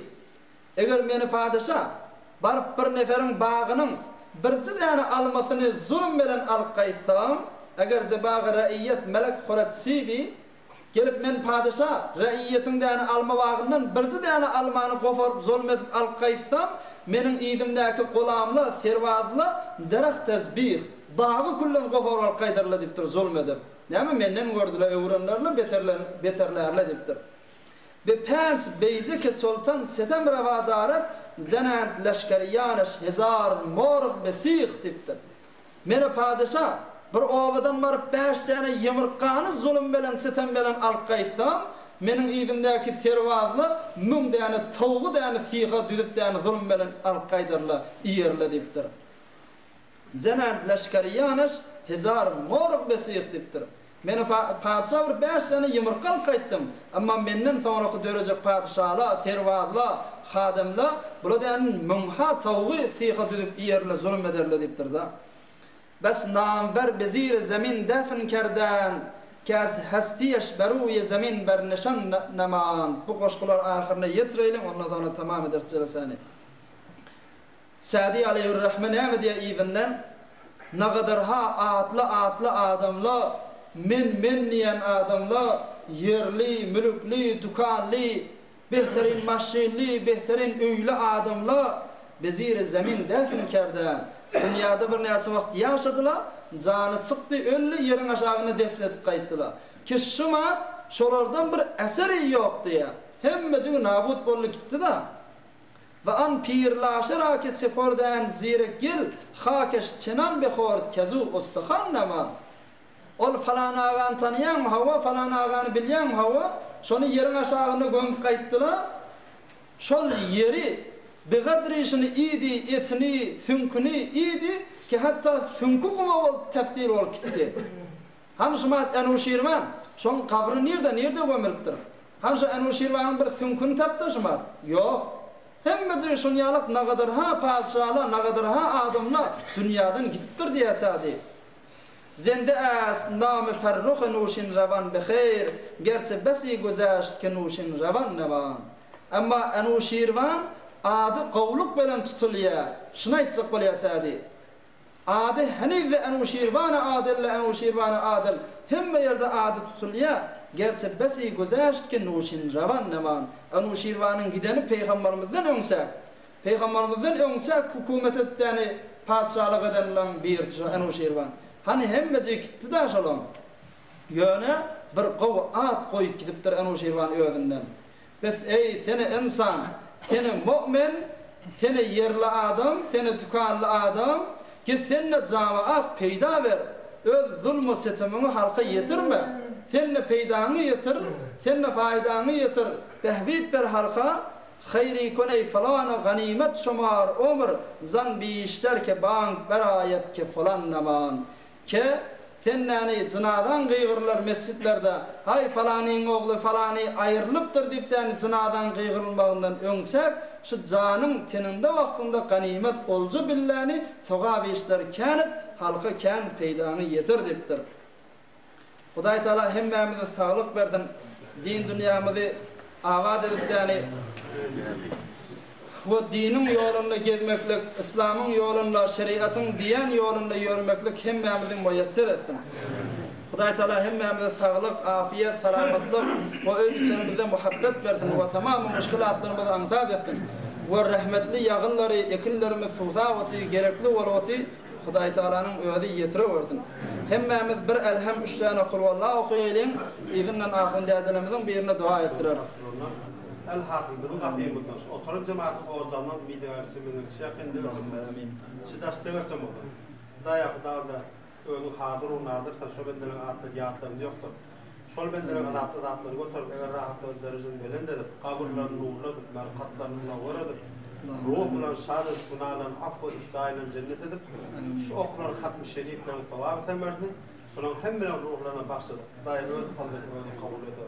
Eger meni padyşa, baryp bir neferiň bagynyň birji däne almasyny zulum bilen alyp gaýtsam, eger ze bagy raiyet melek huret sibi, gelip men padyşa, raiyetiň däne alma bagyndan birji däne almany goparyp zulum edip alyp gaýtsam, meniň yzymdaky gulamla, serbazla dereht ez bih, bagy küllen goparyp alyp gaýdarlar diýipdir zulum edip. Näme menden gördüler, öwrenlerle, beterler, beterlärle diýipdir. Be pänç beýze ke soltan setem rewa daret zenent leşgeriýaneş hezar morg be syh diýipdir. Mene padyşa, bir obadan baryp bäş däne ýumurtgany zulum belen setem belen alyp gaýtsam, meniň yzymdaky serbazlar müň däne towgy däne syha düzüp däne zulum belen alyp gaýdarlar, iýerler diýipdir. Zenent leşgeriýaneş hezar morg be syh diýipdir. Men patyşa bir bäş sany ýumurtga alyp gaýtdym. Emma menden soňraky dörejek patyşala, serbazla, hademla bula dänin müňha tawugy syha düzüp iýerle, zulum ederle diýipdir-de. Bes namber beziri zemin defn kerden, Ke az hestiyeş beruýe zemin ber nişan nemand. Bu goşgulary ahyryna ýetireýliň, ondan soňra tamam ederis jelesäni. Sädi aleýhürrahme näme diýýär yzyndan? Nagadarha atly-atly adamla, men-men diýýän adamla, ýerli, mülükli, dükanly, behterin maşynly, behterin öýli adamla beziri zemin defn kerde. Dünýäde birnäçe wagt ýaşadyla, jany çykdy, öldi, ýeriň aşagyna defn edip gaýtdyla. Ki şumat şolardan bir eseri ýok diýýär. Hemmejigi nabut boldy gitdi-da. We an pirlaşa ki sipordän zire gil hakeş çenan behord kezu ustuhan nama. Ol falan agany tanaýaňmy, hawa, falan agany bilýäňmi, hawa, şony ýeriň aşagynda gömüp gaýtdylar. Şol ýeri bigadrişini iýdi, etini, süňküni iýdi ki hatda süňki guma bolup tebdil bolup gitdi. Hany şumat Enuşirwan, şoň gabry nirde, nirde gömülipdir? Hany şu Enuşirwanyň bir süňküni tapdy şumat? Ýok. Hemmejigi şunýalak nagadarha patyşala, nagadarha adamla dünýadan gidipdir diýýär Sady. Zende est namy Ferruhy Nuşin rewan beheýr, gerçe besi güzeşt ki Nuşin rewan newan. Emma Enuşirwan ady gowluk belen tutulýar. Şuny aýtjak bolýar Sady. Ady heniz-de Enuşirwana Adyl-le Enuşirwana Adyl hemme ýerde ady tutulýar, gerçi besi güzeşt ki Nuşinrewan neman. Enuşirwanyň gideni pygambarymyzdan öňçä. Pygambarymyzdan öňçä hukumet etdäni patyşalyk edenleň birisi şo Enuşirwan. Hany hemmejigi gitdi-dä şolaň. Ýöne bir gowy at goýup gidipdir Enuşirwan özünden. Bes eý, seni ynsan, seni mu'min, seni ýerli adam, seni dükanly adam, git sen-de jamaat peýda ber, öz zulm-u setemiňi halka ýetirme, sen-de peýdaňy ýetir, sen-de faýdaňy ýetir, bähbit ber halka, haýry kun eý falany ganymat şumar omr, zan bişter ke bank beraýat ke falan naman. Ke, sen näni, jynazaň gygyrylar mesjitlerde, Haý, falanyň ogly falany aýrylypdyr diýip däni jynazaň gygyrylmagyndan öňçäk, şu janyň teniňde wagtyňda ganymat olja billäni sogap işleri kän et, halka kän peýdaňy ýetir diýipdir. Hudaý Taala hemmämize saglyk bersin, din dünýämizi abat edip däni we diniň ýolunda gezmeklik, yslamyň ýolunda, şeriatyň diýen ýolunda ýörmeklik hemmämizi muýesser etsin. Hudaý Taala hemmämize saglyk, afiýet, salamatlyk we öý içerimizde muhabbet bersin we tamamy muşkilatlarymyzy aňsat etsin we rehmetli ýagynlary ekinlerimiz suwsap oty, gerekli bolup oty Hudaýtagalanyň özi ýetirewersin. Hemmämiz bir Elhem üç däne Kulwalla okaýalyň, yzyndan ahun dädelerimiziň birine doga etdireris. Elhasyl biziň gapymyzdan şu oturan jematyň ojagyndan umyda çemenler kişi ýakyn döwçe bolsun. Kişi daş degerçe bolsun. Hudaýa Hudaýda özüň hazyr u nazyrsan şo bendeleriň atlary ýatlarynda ýokdur. Şol bendeleriň azaply zatlaryny göterip, eger rahatlaryny derejesini belent edip, gabyrlaryny nurly edip, merkatlaryny munawwer edip, ruh bilen şad edip, günalaryny afw edip, jaýlaryny jennet edip, şu okalan hatmy şerifleriň sogaby semerini şolaryň hemmeleriň ruhlaryna bagyş edip, Hudaý öz fazlyny özi kabul eder.